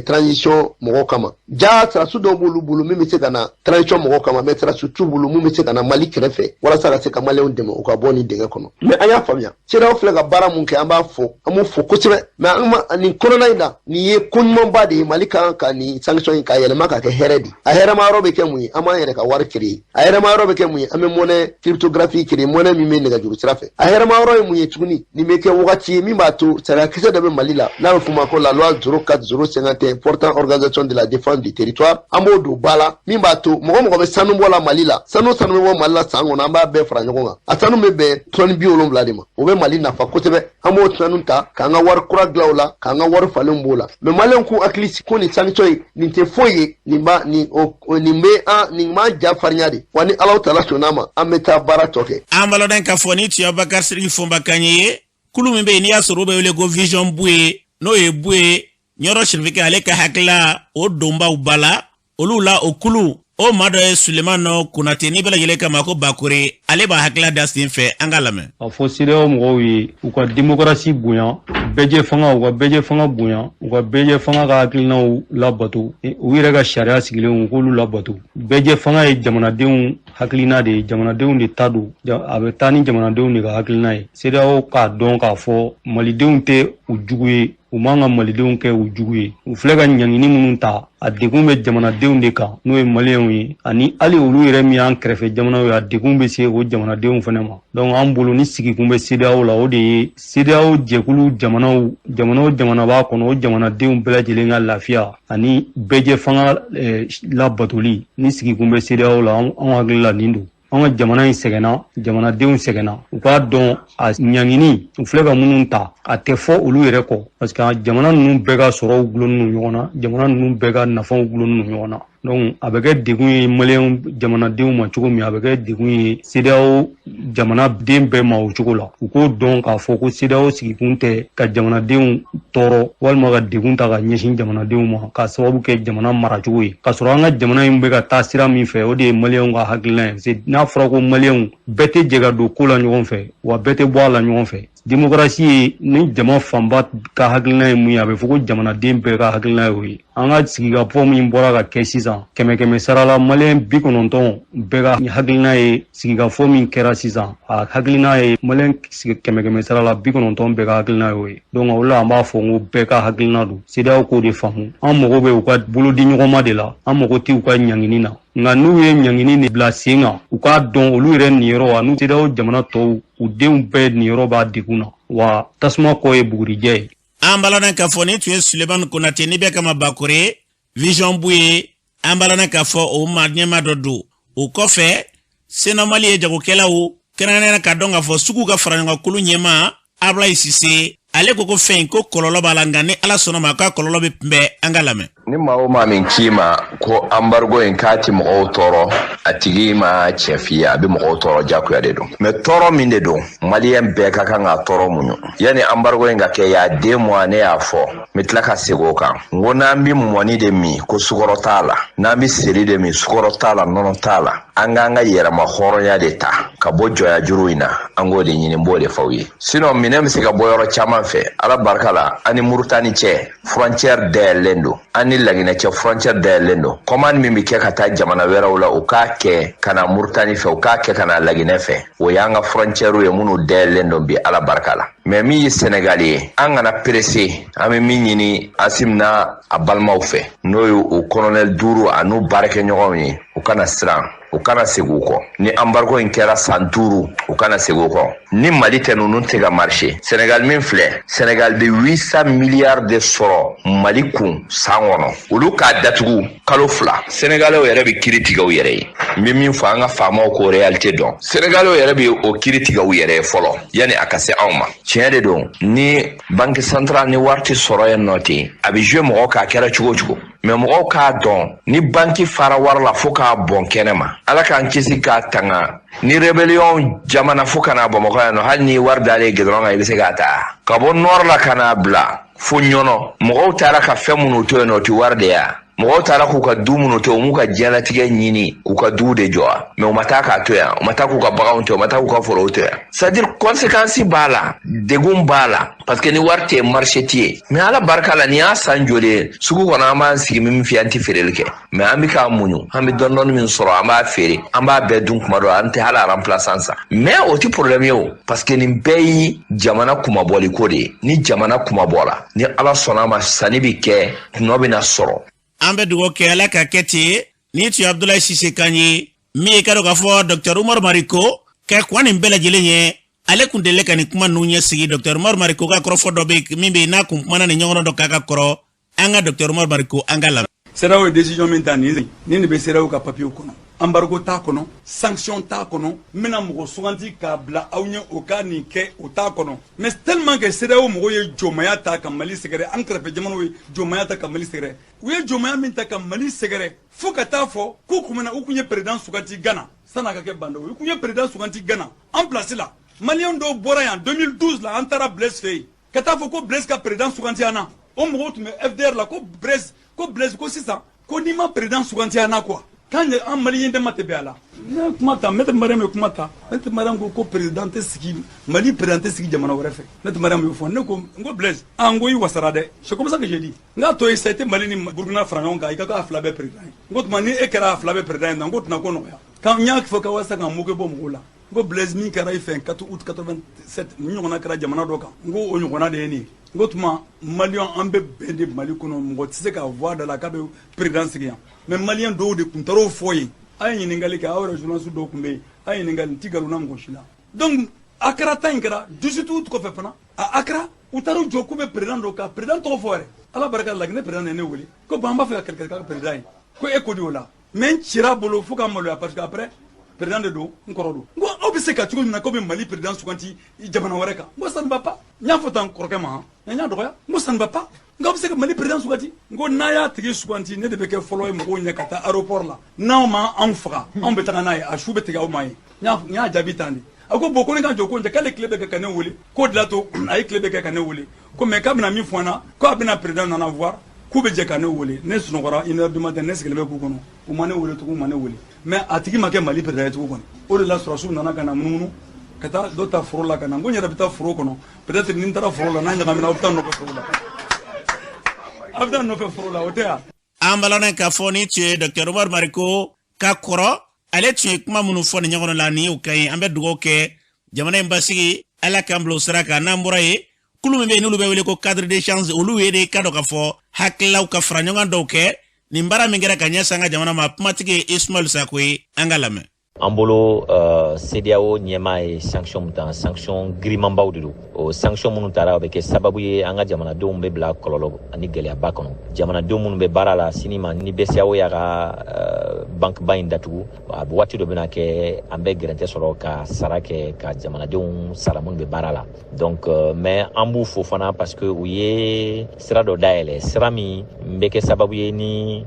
transition mɔgɔw kama. Ja sɔrɔdasi dɔw b'olu bolo min bɛ se ka na transition mɔgɔw kama, mais sɔrɔdasi t'u bolo mun bɛ se ka na Mali kɛrɛfɛ walasa ka se ka Maliyɛnw dɛmɛ u ka bɔ nin dingɛ kɔnɔ. Mais an y'a faamuya, CEDEAO filɛ ka baara mun kɛ, an b'a fɔ, an b'u fo kosɛbɛ. Mais an ma nin kɔnɔna in na, nin ye ko ɲumanba de ye. Mali kan ka nin sanction in ka yɛlɛma ka kɛ hɛrɛ de. A hɛrɛma yɔrɔ bɛ kɛ mun ye? An b'an yɛrɛ ka wari créer. A hɛrɛma yɔrɔ bɛ kɛ mun ye? An bɛ monnaie cryptographique créer, monnaie min bɛ nɛgɛjuru sira fɛ. A hɛrɛma yɔrɔ ye mun ye tuguni? Nin bɛ kɛ wagati ye min b'a to sariyakisɛ dɔ bɛ Mali la n'a bɛ f'o ma ko la loi 04051 portant organisation de la défense du territoire, an b'o don ba la, min b'a to mɔgɔ mɔgɔ bɛ sanu bɔ la Mali la, sanu sanu bɛ bɔ Mali la san kɔnɔ, an b'a bɛɛ fara ɲɔgɔn kan. A sanu bɛ bɛn tɔni 70 de ma. O bɛ Mali nafa kosɛbɛ. An b'o sanu ta k'an ka wari kura dilan o la, k'an ka wari falen b'o la. Mais Maliyɛnw k'u hakili sigi ko nin sanction in, nin tɛ foyi ye. Nin b'a nin o nin bɛ an nin b'an ja farinya de. Wa ni Alahu taala sɔnn'a ma, an bɛ taa baara tɔ kɛ. An b'a k'a fɔ ni tun ye Abubakar Sidiki Fɔnba kan ye. Kulu min bɛ yen n'i y'a sɔrɔ o bɛ wele ko Vision Buye, n'o ye Buye Ɲɔrɔ Sirifikɛ, ale ka hakilila o donbaw ba la olu la. O kulu o maa dɔ ye Sulemani Konate, n'i bɛɛ lajɛlen kama ko Bakore, ale b'a hakilila da sen fɛ. An ka lamɛn. A fɔ CEDEAO mɔgɔw ye, u ka démocratie bonya, bɛɛjɛ fanga, u ka bɛɛjɛ fanga bonya, u ka bɛɛjɛ fanga ka hakilinaw labato, u yɛrɛ ka sariya sigilenw, u k'olu labato. Bɛɛjɛ fanga ye jamanadenw hakilina de ye, jamanadenw de ta don, a bɛ taa ni jamanadenw de ka hakilina ye. CEDEAO k'a dɔn k'a fɔ malidenw tɛ u jugu ye. U man ka malidenw kɛ u jugu ye. U filɛ ka ɲangini minnu ta, a degun bɛ jamanadenw de kan, n'o ye maliyɛnw ye, ani hali olu yɛrɛ min y'an kɛrɛfɛ jamanaw ye, a degun bɛ se o jamanadenw fana ma. Donc an bolo, ni sigikun bɛ CEDEAO la, o de ye CEDEAO jɛkulu jamanaw, jamana o jamana b'a kɔnɔ, o jamanadenw bɛɛ lajɛlen ka lafiya ani bɛɛjɛ fanga labatoli. Ni sigikun bɛ CEDEAO la, anw hakili la nin don. An ka jamana in sɛgɛnna, jamanadenw sɛgɛnna. U k'a dɔn, a ɲangini u filɛ ka minnu ta, a tɛ fɔ olu yɛrɛ kɔ, parce que jamana ninnu bɛɛ ka sɔrɔw gulonnen don ɲɔgɔn na, jamana ninnu bɛɛ ka nafaw gulonnen don ɲɔgɔn na. Donc a bɛ kɛ degun ye maliyɛn jamanadenw ma cogo min, a bɛ kɛ degun ye CEDEAO jamanaden bɛɛ ma o cogo la. U k'o dɔn k'a fɔ ko CEDEAO sigikun tɛ ka jamanadenw tɔɔrɔ walima ka degun ta ka ɲɛsin jamanadenw ma k'a sababu kɛ jamana maracogo ye, k'a sɔrɔ an ka jamana in bɛ ka taa sira min fɛ, o de ye maliyɛnw ka hakilina ye. Parce que n'a fɔra ko maliyɛnw bɛɛ tɛ jɛ ka don ko la ɲɔgɔn fɛ, wa bɛɛ tɛ bɔ a la ɲɔgɔn fɛ. Démocratie ye ni jama fanba ka hakilina ye mun ye, a bɛ fɔ ko jamanaden bɛɛ ka hakilina ye o ye. An ka sigikafɔ min bɔra ka kɛ sisan, kɛmɛ kɛmɛ sara la, maliyɛn 90 bɛɛ ka hakilina ye sigikafɔ min kɛra sisan, a hakilina ye maliyɛn kɛmɛ kɛmɛ sara la 90 bɛɛ ka hakilina ye o ye. Donc o la, an b'a fɔ n ko bɛɛ ka hakilina don. CEDEAO k'o de faamu. An mago bɛ u ka bolodi ɲɔgɔnma de la, an mago tɛ u ka ɲangini na. Nka n'u ye ɲangini nin bila sen kan, u k'a dɔn olu yɛrɛ niyɔrɔ ani CEDEAO jamana tɔw, u denw bɛɛ niyɔrɔ b'a degun na, wa tasuma kɔ ye bugurijɛ ye. An balana k'a fɔ nin tun ye Sulemani Konate ni bɛɛ kama Bakore Vision Bu ye. An balana k'a fɔ o ma ɲɛma dɔ don. O kɔfɛ, Senamali ye jagokɛlaw kɛrɛnkɛrɛnnenya k'a dɔn k'a fɔ sugu ka fara ɲɔgɔn kulu ɲɛma Ablaye Sise, ale ko ko fɛn in ko kɔlɔlɔ b'a la, nka ni Ala sɔnna ma, k'a kɔlɔlɔ bɛ kunbɛn. An ka lamɛn. Ni maa o maa min k'i ma ko embargo in k'a ti mɔgɔw tɔɔrɔ, a tigi ma tiɲɛ f'i ye. A bɛ mɔgɔw tɔɔrɔ, jagoya de don. Mais tɔɔrɔ min de don, maliyɛn bɛɛ ka kan ka tɔɔrɔ muɲu. Yanni embargo in ka kɛ, y'a 2 mois, ne y'a fɔ, n bɛ tila ka segin o kan, n ko n'an bɛ mɔni de min ko sukɔrɔ t'a la, n'an bɛ seri de min sukɔrɔ t'a la, nɔnɔ t'a la, an k'an ka yɛrɛma hɔrɔnya de ta ka bɔ jɔnya juru in na. An k'o de ɲini, n b'o de f'aw ye. Sinon minɛn bɛ se ka bɔ yɔrɔ caman fɛ. Ala barika la, an ni Murutani cɛ frontière dayɛlɛlen don, an ni Laginɛ cɛ frontière dayɛlɛlen don. Commande min bɛ kɛ ka taa jamana wɛrɛw la, u k'a kɛ ka na Murutani fɛ, u k'a kɛ ka na Laginɛ fɛ. O y'an ka frontière ye minnu dayɛlɛlen don bi, Ala barika la. Mais min ye Sénégal ye, an kana pressé. An bɛ min ɲini Asim n'a a balimaw fɛ, n'o ye o colonel duuru a n'u baarakɛɲɔgɔnw ye, u kana siran, u kana segin u kɔ. Ni embargo in kɛra san 5, u kana segin u kɔ. Ni Mali tɛ, ninnu tɛ ka marcher. Sénégal min filɛ, Sénégal bɛ 800 milliards de sɔrɔ Mali kun san kɔnɔ. Olu k'a datugu kalo 2, Sénégalais yɛrɛ bɛ kiiri tigɛ u yɛrɛ ye. N bɛ min fɔ, an ka faamaw k'o réalité dɔn. Sénégalais yɛrɛ bɛ o kiiri tigɛ u yɛrɛ ye fɔlɔ yanni a ka se anw ma. Tiɲɛ de don, ni banque centrale ni wari tɛ sɔrɔ yen nɔ ten, a bɛ jouer mɔgɔw kan, a kɛra cogo o cogo. Mais mɔgɔw k'a dɔn, ni banki fara wari la fo k'a bɔn kɛnɛ ma, Ala k'an kisi k'a tanga, ni rébellion jamana fo ka na Bamakɔ yan nɔ, hali ni wari dalen gidɔrɔn kan, i bɛ se k'a ta ka bɔ nord la ka n'a bila fo Ɲɔnɔ. Mɔgɔw taara ka fɛn minnu to yen nɔ, o tɛ wari de ya? Mɔgɔw taara k'u ka du minnu to yen, u m'u ka diɲɛlatigɛ ɲini k'u ka duw de jɔ wa? Mais u ma taa k'a to yan, u ma taa k'u ka baganw to yan, u ma taa k'u ka forow to yan. C'est à dire, conséquence b'a la, degun b'a la, parce que ni wari tɛ yen, marché tɛ yen. Mais Ala barika la, nin y'a san joli ye sugu kɔnɔ, an b'an sigi min fiyɛ, an tɛ feereli kɛ, mais an bɛ k'a muɲu. An bɛ dɔɔni dɔɔni min sɔrɔ, an b'a feere, an b'a bɛɛ dun. Kuma dɔ, an tɛ hali remplaçant san. Mais o tɛ problème ye o, parce que nin bɛɛ ye jamana kumabɔli ko de ye. Ni jamana kumabɔla, ni Ala sɔnna a ma, sanni bɛ kɛ, tɔnɔ bɛ na sɔrɔ. An bɛ dugawu kɛ, Ala ka kɛ ten. Ni tun ye Abudulayi Sise kan ye. Min ye ka dɔn k'a fɔ Dr Umaru Mariko ka kuwa nin bɛɛ lajɛlen ye, ale kun deli ka nin kuma ninnu ɲɛsigi. Dr Umaru Mariko ka kɔrɔfɔ dɔ bɛ min bɛ yen, n'a kun kumana nin ɲɔgɔn dɔ k'a ka kɔrɔ. An ka Dr Umaru Mariko, an ka lamɛn. CEDEAO ye décision min ta nin nin de bɛ CEDEAO ka papier kɔnɔ. Embargo t'a kɔnɔ, sanction t'a kɔnɔ, n bɛna mɔgɔ suganti k'a bila aw ɲɛ, o ka nin kɛ, o t'a kɔnɔ. Mais tellement que CEDEAO mɔgɔw ye jɔnmaya ta ka Mali sɛgɛrɛ, an kɛrɛfɛ jamanaw ye jɔnmaya ta ka Mali sɛgɛrɛ, u ye jɔnmaya min ta ka Mali sɛgɛrɛ, fo ka taa fɔ k'u kun bɛna u kun ye président suganti Gana san'a ka kɛ Bandaw, u kun ye président suganti Gana en place la. Maliyɛn dɔw bɔra yan 2012 la, an taara Blaise fɛ yen ka taa fɔ ko Blaise ka président suganti an na. O mɔgɔw tun bɛ FDR la, ko Blaise ko sisan ko n'i ma président suganti an na quoi, k'an ye an maliyɛn dama tɛ bɛn a la. Ne ye kuma ta, Maître Mariam ye kuma ta. Maître Mariam ko ko président tɛ sigi Mali, président tɛ sigi jamana wɛrɛ fɛ. Maître Mariam y'o fɔ. Ne ko, n ko Blaise, ah, n ko i wasara dɛ. C'est comme ça que j'ai dit. N k'a to yen sa, i tɛ Mali ni Burukina fara ɲɔgɔn kan, i ka k'a fila bɛɛ président ye. N ko tuma ni e kɛra a fila bɛɛ président ye, n ko tɛna ko nɔgɔya. Kan n y'a fɔ ka walasa ka moquer bɔ mɔgɔw la. N ko Blaise, min kɛra i fɛ 4 août 87, nin ɲɔgɔnna kɛra jamana dɔ kan, n ko o ɲɔgɔnna de ye nin ye. N ko tuma maliyɛn, an bɛ bɛn de Mali kɔnɔ, mɔgɔ tɛ se k'a fɔ a da la k'a bɛ président sigi yan. Mais maliyɛn dɔw de tun taar'o fɔ yen. A ye ɲininkali kɛ, aw yɛrɛ journaliste dɔw tun bɛ yen, a ye ɲininkali, n ti nkalon na mɔgɔ si la. Donc a kɛra ta in kɛra 18 août kɔfɛ fana, a Accra, u taar'u jɔ k'u bɛ président dɔ ka président tɔgɔ fɔ yɛrɛ. Ala barika la, Laginɛ président ye ne wele ko bon, an b'a fɛ ka kɛlɛ kɛ président ye, ko e ko di o la? Mais n cira bolo fo ka maloya, parce que après président de don, n kɔrɔ don. N ko aw bɛ se ka cogo min na k'aw bɛ Mali président suganti jamana wɛrɛ kan, n ko ça ne va pas. N y'a fɔ tan kɔrɔkɛ ma, n y'a dɔgɔya, n ko ça ne va pas. N k'aw bɛ se ka Mali président suganti? N ko n'a y'a tigi suganti, ne de bɛ kɛ fɔlɔ ye mɔgɔw ɲɛ ka taa aéroport la. N'aw ma anw faga, anw bɛ taga n'a ye, a su bɛ tigɛ aw ma ye. N y'a jaabi tan de. A ko bon, ko ne ka jɔ ko n tɛ, k'ale tile bɛ kɛ ka ne wele, k'o de la to a ye tile bɛ kɛ ka ne wele, ko mais k'a bɛna min fɔ n na, ko a bɛna président nana voir, k'u bɛ jɛ ka ne wele. Ne sunɔgɔra 1 heure du matin, ne sigilen bɛ k'u kɔnɔ, u ma ne wele tugun, u ma ne wele. Mais a tigi ma kɛ Mali président ye tugun kɔni. O de la sɔrɔdasiw nana ka na munumunu ka taa dɔ ta foro la ka na. N ko n yɛrɛ bɛ taa foro kɔnɔ, peut-être ni n taara foro la, n'a ɲagamina, aw bɛ taa nɔfɛ foro la, aw bɛ taa nɔfɛ foro la, o tɛ yan. An balannen k'a fɔ ni tun ye Dr Umaru Mariko ka kɔrɔ, ale tun ye kuma minnu fɔ nin ɲɔgɔn la, nin y'o ka ɲi. An bɛ dugawu kɛ jamana in basigi, Ala k'an bila o sira kan. N'an bɔra yen, kulu min bɛ yen n'olu bɛ wele ko cadre d'échange, olu ye de ka dɔn k'a fɔ hakililaw ka fara ɲɔgɔn dɔw kɛ nin baara min kɛra ka ɲɛsin an ka jamana ma. Kumatigi ye Ismaël Sako ye, an ka lamɛn. An bolo, CEDEAO ɲɛmaa ye sanction min ta, sanction girimanbaw de don. O sanction minnu tara, o bɛ kɛ sababu ye an ka jamanadenw bɛ bila kɔlɔlɔ ani gɛlɛyaba kɔnɔ. Jamanadenw minnu bɛ baara la sini ma, ni BCEAO y'a ka banque ba in datugu, a bɛ waati dɔ bɛna kɛ, an bɛ gɛrɛntɛ sɔrɔ ka sara kɛ ka jamanadenw sara minnu bɛ baara la. Donc mais an b'u fo fana, parce que u ye sira dɔ dayɛlɛ, sira min bɛ kɛ sababu ye ni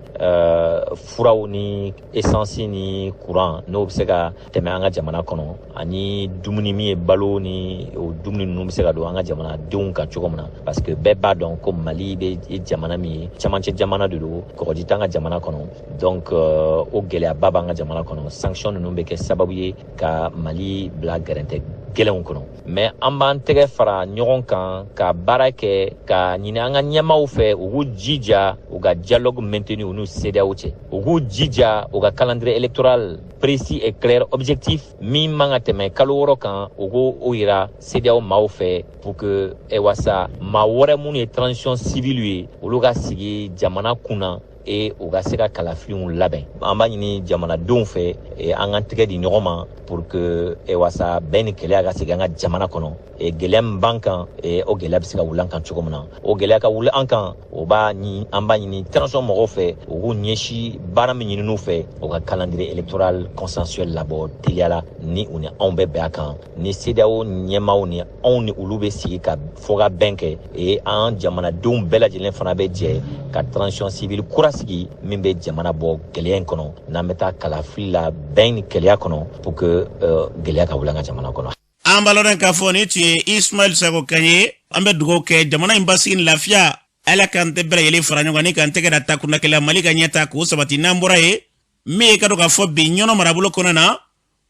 furaw ni essence ni courant, n'o bɛ se ka tɛmɛ an ka jamana kɔnɔ, ani dumuni min ye balo ni o dumuni ninnu bɛ se ka don an ka jamanadenw kan cogo min na, parce que bɛɛ b'a dɔn ko Mali bɛ jamana min ye, camancɛ jamana de don, kɔgɔji t'an ka jamana kɔnɔ. Donc o gɛlɛyaba b'an ka jamana kɔnɔ. Sanction ninnu bɛ kɛ sababu ye ka Mali bila gɛrɛntɛ gɛlɛnw kɔnɔ. Mais an b'an tɛgɛ fara ɲɔgɔn kan ka baara kɛ ka ɲini an ka ɲɛmaaw fɛ, u k'u jija u ka dialogue maintenu u n'u CEDEAO cɛ, u k'u jija u ka calendrier électoral précis et clair, objectif min man ka tɛmɛ kalo 6 kan, u k'o o yira CEDEAO maaw fɛ, pour que wasa maa wɛrɛ minnu ye transition civile ye, olu ka sigi jamana kunna e u ka se ka kalafiliw labɛn. An b'a ɲini jamanadenw fɛ, an k'an tɛgɛ di ɲɔgɔn ma pour que wasa bɛn ni kɛlɛya ka segin an ka jamana kɔnɔ. Gɛlɛya min b'an kan, o gɛlɛya bɛ se ka wuli an kan cogo min na, o gɛlɛya ka wuli an kan, o b'a ɲini, an b'a ɲini transition mɔgɔw fɛ, u k'u ɲɛsin baara min ɲininiw fɛ, u ka calendrier électoral consensuel labɔ teliya la, ni u ni anw bɛ bɛn a kan, ni CEDEAO ɲɛmaaw ni anw ni olu bɛ sigi ka fɔ ka bɛn kɛ, e an jamanadenw bɛɛ lajɛlen fana bɛ jɛ ka transition civile kura sigi min bɛ jamana bɔ gɛlɛya in kɔnɔ, n'an bɛ taa kalafili la bɛn ni kɛlɛya kɔnɔ, pour que gɛlɛya ka wuli an ka jamana kɔnɔ. An b'a lɔn k'a fɔ nin tun ye Ismail Sako kan ye. An bɛ dugawu kɛ jamana in basigi ni lafiya, Ala k'an tɛ bɛɛ lajɛlen fara ɲɔgɔn kan ni k'an tɛgɛ da takunda kelen, Mali ka ɲɛta k'o sabati. N'an bɔra yen, min ye ka dɔn k'a fɔ bi Ɲɔnɔ marabolo kɔnɔ na,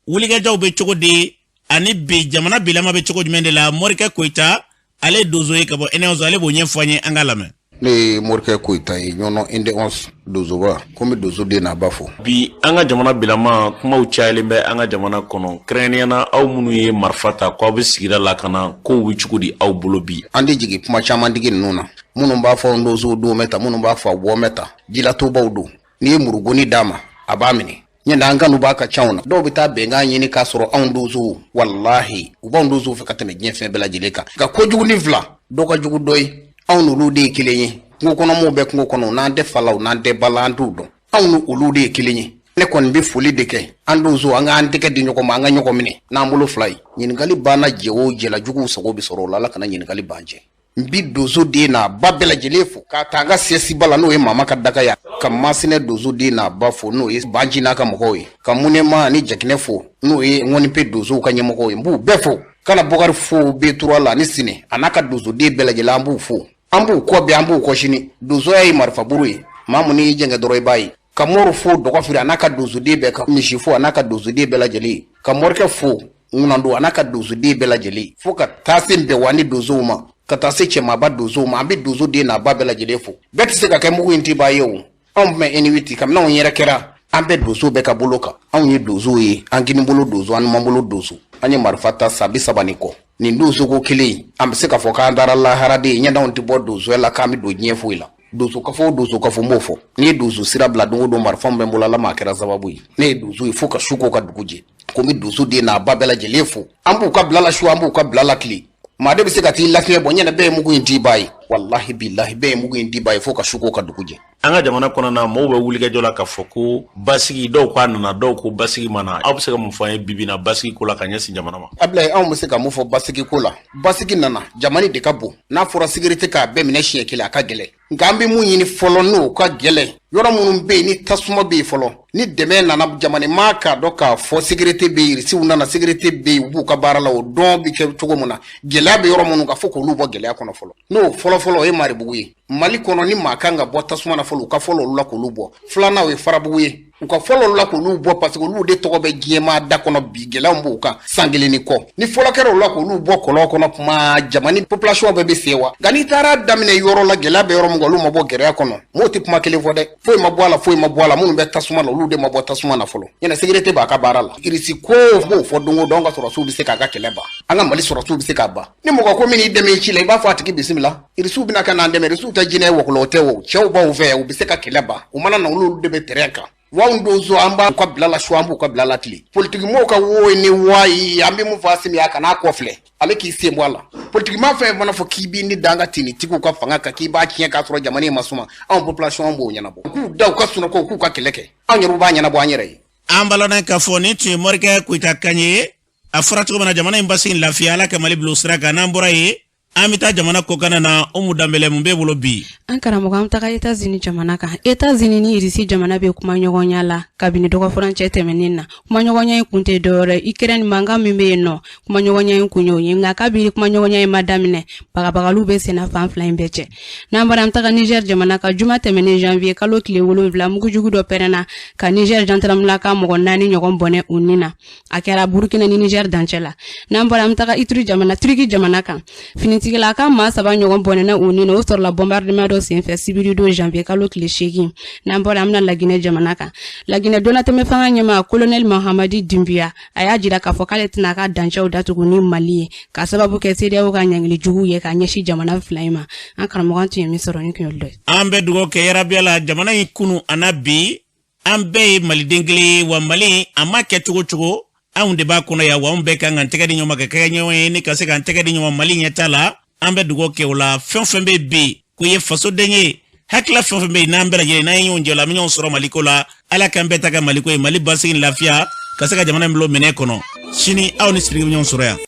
wulikajɔw bɛ cogo di ani bi jamana bilama bɛ cogo jumɛn de la? Morikɛ Koyita, ale ye donso ye ka bɔ Eneos, ale b'o ɲɛfɔ an ye, an k'a lamɛn. Ne ye Morikɛ Koyita ye, Ɲɔnɔ Inde 11 donsoba, ko n bɛ donso den n'a ba fo. Bi an ka jamana bilama, kumaw cayalen bɛ an ka jamana kɔnɔ, kɛrɛnkɛrɛnnenya na aw minnu ye marifa ta ko aw bɛ sigida lakana, kow bɛ cogo di aw bolo bi? An tɛ jigin kuma caman digi ninnu na, minnu b'a fɔ donsow don bɛ ta, minnu b'a fɔ a bɔ bɛ ta, jilatobaw don. N'i ye murugoni d'a ma, a b'a minɛ. Ɲɛ an kanu b'a ka ca na. Dɔw bɛ taa bɛnkan ɲini k'a sɔrɔ anw donsow, walahi, u b'anw donsow fɛ ka tɛmɛ diɲɛ fɛn bɛɛ lajɛlen kan. Nka kojugu ni fila dɔ ka jugu dɔ ye, anw n'olu de ye kelen ye. Kungo kɔnɔmɔgɔw bɛ kungo kɔnɔ, n'an tɛ fa la, n'an tɛ ba la, an t'u dɔn. Anw ni olu de ye kelen ye. Ne kɔni bɛ foli de kɛ an donso, an k'an tɛgɛ di ɲɔgɔn ma, an ka ɲɔgɔn minɛ n'an bolo fila ye. Ɲininkali banna jɛ o jɛla, juguw sago bɛ sɔrɔ o la. Ala kana ɲininkali ban jɛ. N bi donso den n'a ba bɛɛ lajɛlen fo, k'a ta an ka siyɛsiba la, n'o ye Mama ka daga ye, ka Masinɛ donso den n'a ba fo, n'o ye Banji n'a ka mɔgɔw ye, ka Munɛma ani Jakinɛ fo, n'o ye Ŋɔnipe donsow ka ɲɛmɔgɔw ye. N b'u bɛɛ fo, ka na Bɔkari fo Betura la ani Sinɛ a n'a ka donsoden bɛɛ lajɛlen. An b'u fo, an b'u kɔ bi, an b'u kɔ sini. Donsoya ye marifaburu ye, maa mun n'i y'i jɛngɛ dɔrɔn i b'a ye. Ka Mɔri fo Dɔgɔfiri a n'a ka donsoden bɛɛ, ka Misi fo a n'a ka donsoden bɛɛ lajɛlen, ka Morikɛ fo Ŋunando a n'a ka donsoden bɛɛ lajɛlen, fo ka taa se Nbɛwa ni donsow ma, ka taa se Cɛmaba donsow ma. An bɛ donso den n'a ba bɛɛ lajɛlen fo. Bɛɛ tɛ se ka kɛ mugu in tibaa ye o. Anw tun bɛ N8, kabini anw yɛrɛ kɛra, an bɛ donso bɛɛ ka bolo kan. Anw ye donsow ye, an kinibolo donso, an numanbolo donso. An ye marifa ta san 30 ni kɔ. Nin donsoko kelen in, an bɛ se k'a fɔ k'an taara lahara de, ɲɛ anw tɛ bɔ donsoya la k'an bɛ don diɲɛ foyi la. Donsokafo o donsokafo, n b'o fɔ, n'i ye donso sira bila don o don, marifa min bɛ n bolo, Ala ma a kɛra sababu ye. Ne ye donso ye fo ka su ko ka dugu jɛ, ko n bɛ donso den n'a ba bɛɛ lajɛlen fo. An b'u ka bila la su, an b'u ka bila la tile. Maa de bɛ se ka t'i lafiɲɛ bɔ ɲɛna, bɛɛ ye mugu in t'i ba ye, walahi bilahi, bɛɛ ye mugu in t'i ba ye fo ka su ko ka dugu jɛ. An ka jamana kɔnɔna, mɔgɔw bɛ wulikajɔ la k'a fɔ ko basigi, dɔw k'a nana, dɔw ko basigi ma na. Aw bɛ se ka mun fɔ an ye bibi na basigi ko la ka ɲɛsin jamana ma? Abilayi, anw bɛ se ka mun fɔ basigi ko la? Basigi nana, jamana de ka bon. N'a fɔra sécurité k'a bɛɛ minɛ siɲɛ kelen, a ka gɛlɛn. Nka an bɛ mun ɲini fɔlɔ n'o ka gɛlɛn, yɔrɔ minnu bɛ yen ni tasuma bɛ yen fɔlɔ, ni dɛmɛ nana jamana ma, k'a dɔn k'a fɔ sécurité bɛ yen, irisiw nana, sécurité bɛ yen, u b'u ka baara la, o dɔn bɛ kɛ cogo min na, gɛlɛya bɛ yɔrɔ minnu kan, fo k'olu bɔ gɛlɛya kɔnɔ fɔlɔ. N'o fɔlɔfɔlɔ, o ye Maribugu ye Mali kɔnɔ. Ni maa kan ka bɔ tasuma na fɔlɔ, u ka fɔlɔ olu la k'olu bɔ. Filanan, o ye Farabugu ye, u ka fɔlɔ olu la k'olu bɔ, parce que olu de tɔgɔ bɛ diɲɛmaa da kɔnɔ bi. Gɛlɛyaw b'u kan san kelen ni kɔ. Ni fɔlɔ kɛra olu la k'olu bɔ kɔlɔn kɔnɔ, kuma jamana population bɛɛ bɛ se wa. Nka n'i taara daminɛ yɔrɔ la, gɛlɛya bɛ yɔrɔ min kan, olu ma bɔ gɛlɛya kɔnɔ, m'o tɛ kuma kelen fɔ dɛ. Foyi ma bɔ a la, foyi ma bɔ a la. Minnu bɛ tasuma na, olu de ma bɔ tasuma na fɔlɔ. Ɲɛna sécurité b'a ka baara la. Irisi ko b'o fɔ don o don, an ka sɔrɔsiw bɛ se k'a ka kɛlɛ ban, an ka Mali sɔrɔsiw bɛ se k'a ban. Ni mɔgɔ ko min y'i dɛmɛ i ci la, i b'a fɔ a tigi bisimila. Irisiw bɛna ka n'an dɛmɛ. Irisiw tɛ jinɛ wɔkulɔ tɛ o, cɛw b'aw fɛ, u bɛ se ka kɛlɛ ban. U mana na, olu de bɛ terrain kan. Wa anw donso, an b'u ka bila la su, an b'u ka bila la tile. Politikimɔgɔw ka wo ni wa ye, an bɛ mun fɔ Asimi ye? A kan'a kɔ filɛ, ale k'i sen bɔ a la. Politikima fɛn mana fɔ k'i b'i ni da an ka tenitigiw ka fanga kan, k'i b'a tiɲɛ k'a sɔrɔ jamana in ma suma, anw population, an b'o ɲɛnabɔ. U k'u da u ka sunɔgɔ, u k'u ka kɛlɛ kɛ, anw yɛrɛw b'a ɲɛnabɔ an yɛrɛ ye. An balɔnna k'a fɔ nin tun ye Morikɛ Koyita kan ye. A fɔra cogo min na, jamana in basigi, lafiya, Ala ka Mali bila o sira kan. N'an bɔra yen, an bɛ taa jamana kɔkanna na. Umu Danbɛlɛ, mun b'e bolo bi? An karamɔgɔ, an bɛ taga Etats-Unis jamana kan. Etats-Unis ni Irisi jamana bɛ kuma ɲɔgɔnya la kabini dɔgɔfurancɛ tɛmɛnen na. Kumaɲɔgɔnya in kun tɛ dɔwɛrɛ, Ukraine mankan min bɛ yen nɔ, kumaɲɔgɔnya in kun y'o ye. Nka kabini kumaɲɔgɔnya in ma daminɛ, bagabagaliw bɛ senna fan fila in bɛɛ cɛ. N'an bɔra, an bɛ taga Niger jamana kan. Juma tɛmɛnen, janvier kalo tile 7, mugujugu dɔ pɛrɛnna ka Niger gendarmerie ka mɔgɔ naani ɲɔgɔn bɔnɛ u ni na. A kɛra Burukina ni Niger dancɛ la. N'an bɔra, an bɛ taga Ituri jamana, Turiki jamana kan. Finitigila ka maa saba ɲɔgɔn bɔnɛna u ni na, o sɔrɔla bombardement dɔ senfɛ sibiridon janvier kalo tile 8. N'an bɔra, an bɛna Laginɛ jamana kan. Laginɛ donnatɛmɛ fanga ɲɛmaa, colonel Mahamadi Dumbuya, a y'a jira k'a fɔ k'ale tɛna a ka dancɛw datugu ni Mali ye, k'a sababu kɛ CEDEAO ka ɲangili jugu ye ka ɲɛsin jamana fila in ma. An karamɔgɔ, an tun ye min sɔrɔ, nin tun y'olu dɔ ye. An bɛ dugawu kɛ yarabiya la jamana in kunu a n'a bi, an bɛɛ ye maliden kelen ye. Wa Mali a ma kɛ cogo cogo, anw de b'a kɔnɔ yan. Wa anw bɛɛ kan k'an tɛgɛ di ɲɔgɔn ma, ka kɛ ɲɔgɔn ye ni ka se k'an tɛgɛ di ɲɔgɔn ma Mali ɲɛta la. An bɛ dugawu kɛ o la. Fɛn fɛn bɛ bi ko ye fasoden ye, hakilila fɛn fɛn bɛ yen, n'an bɛɛ lajɛlen n'an ye ɲɔgɔn jɛ la, an bɛ ɲɔgɔn sɔrɔ Maliko la. Ala k'an bɛɛ ta kɛ Maliko ye, Mali basigi ni lafiya ka se ka jamana in bila minɛ kɔnɔ. Sini aw ni Sidiki bɛ ɲɔgɔn sɔrɔ yan.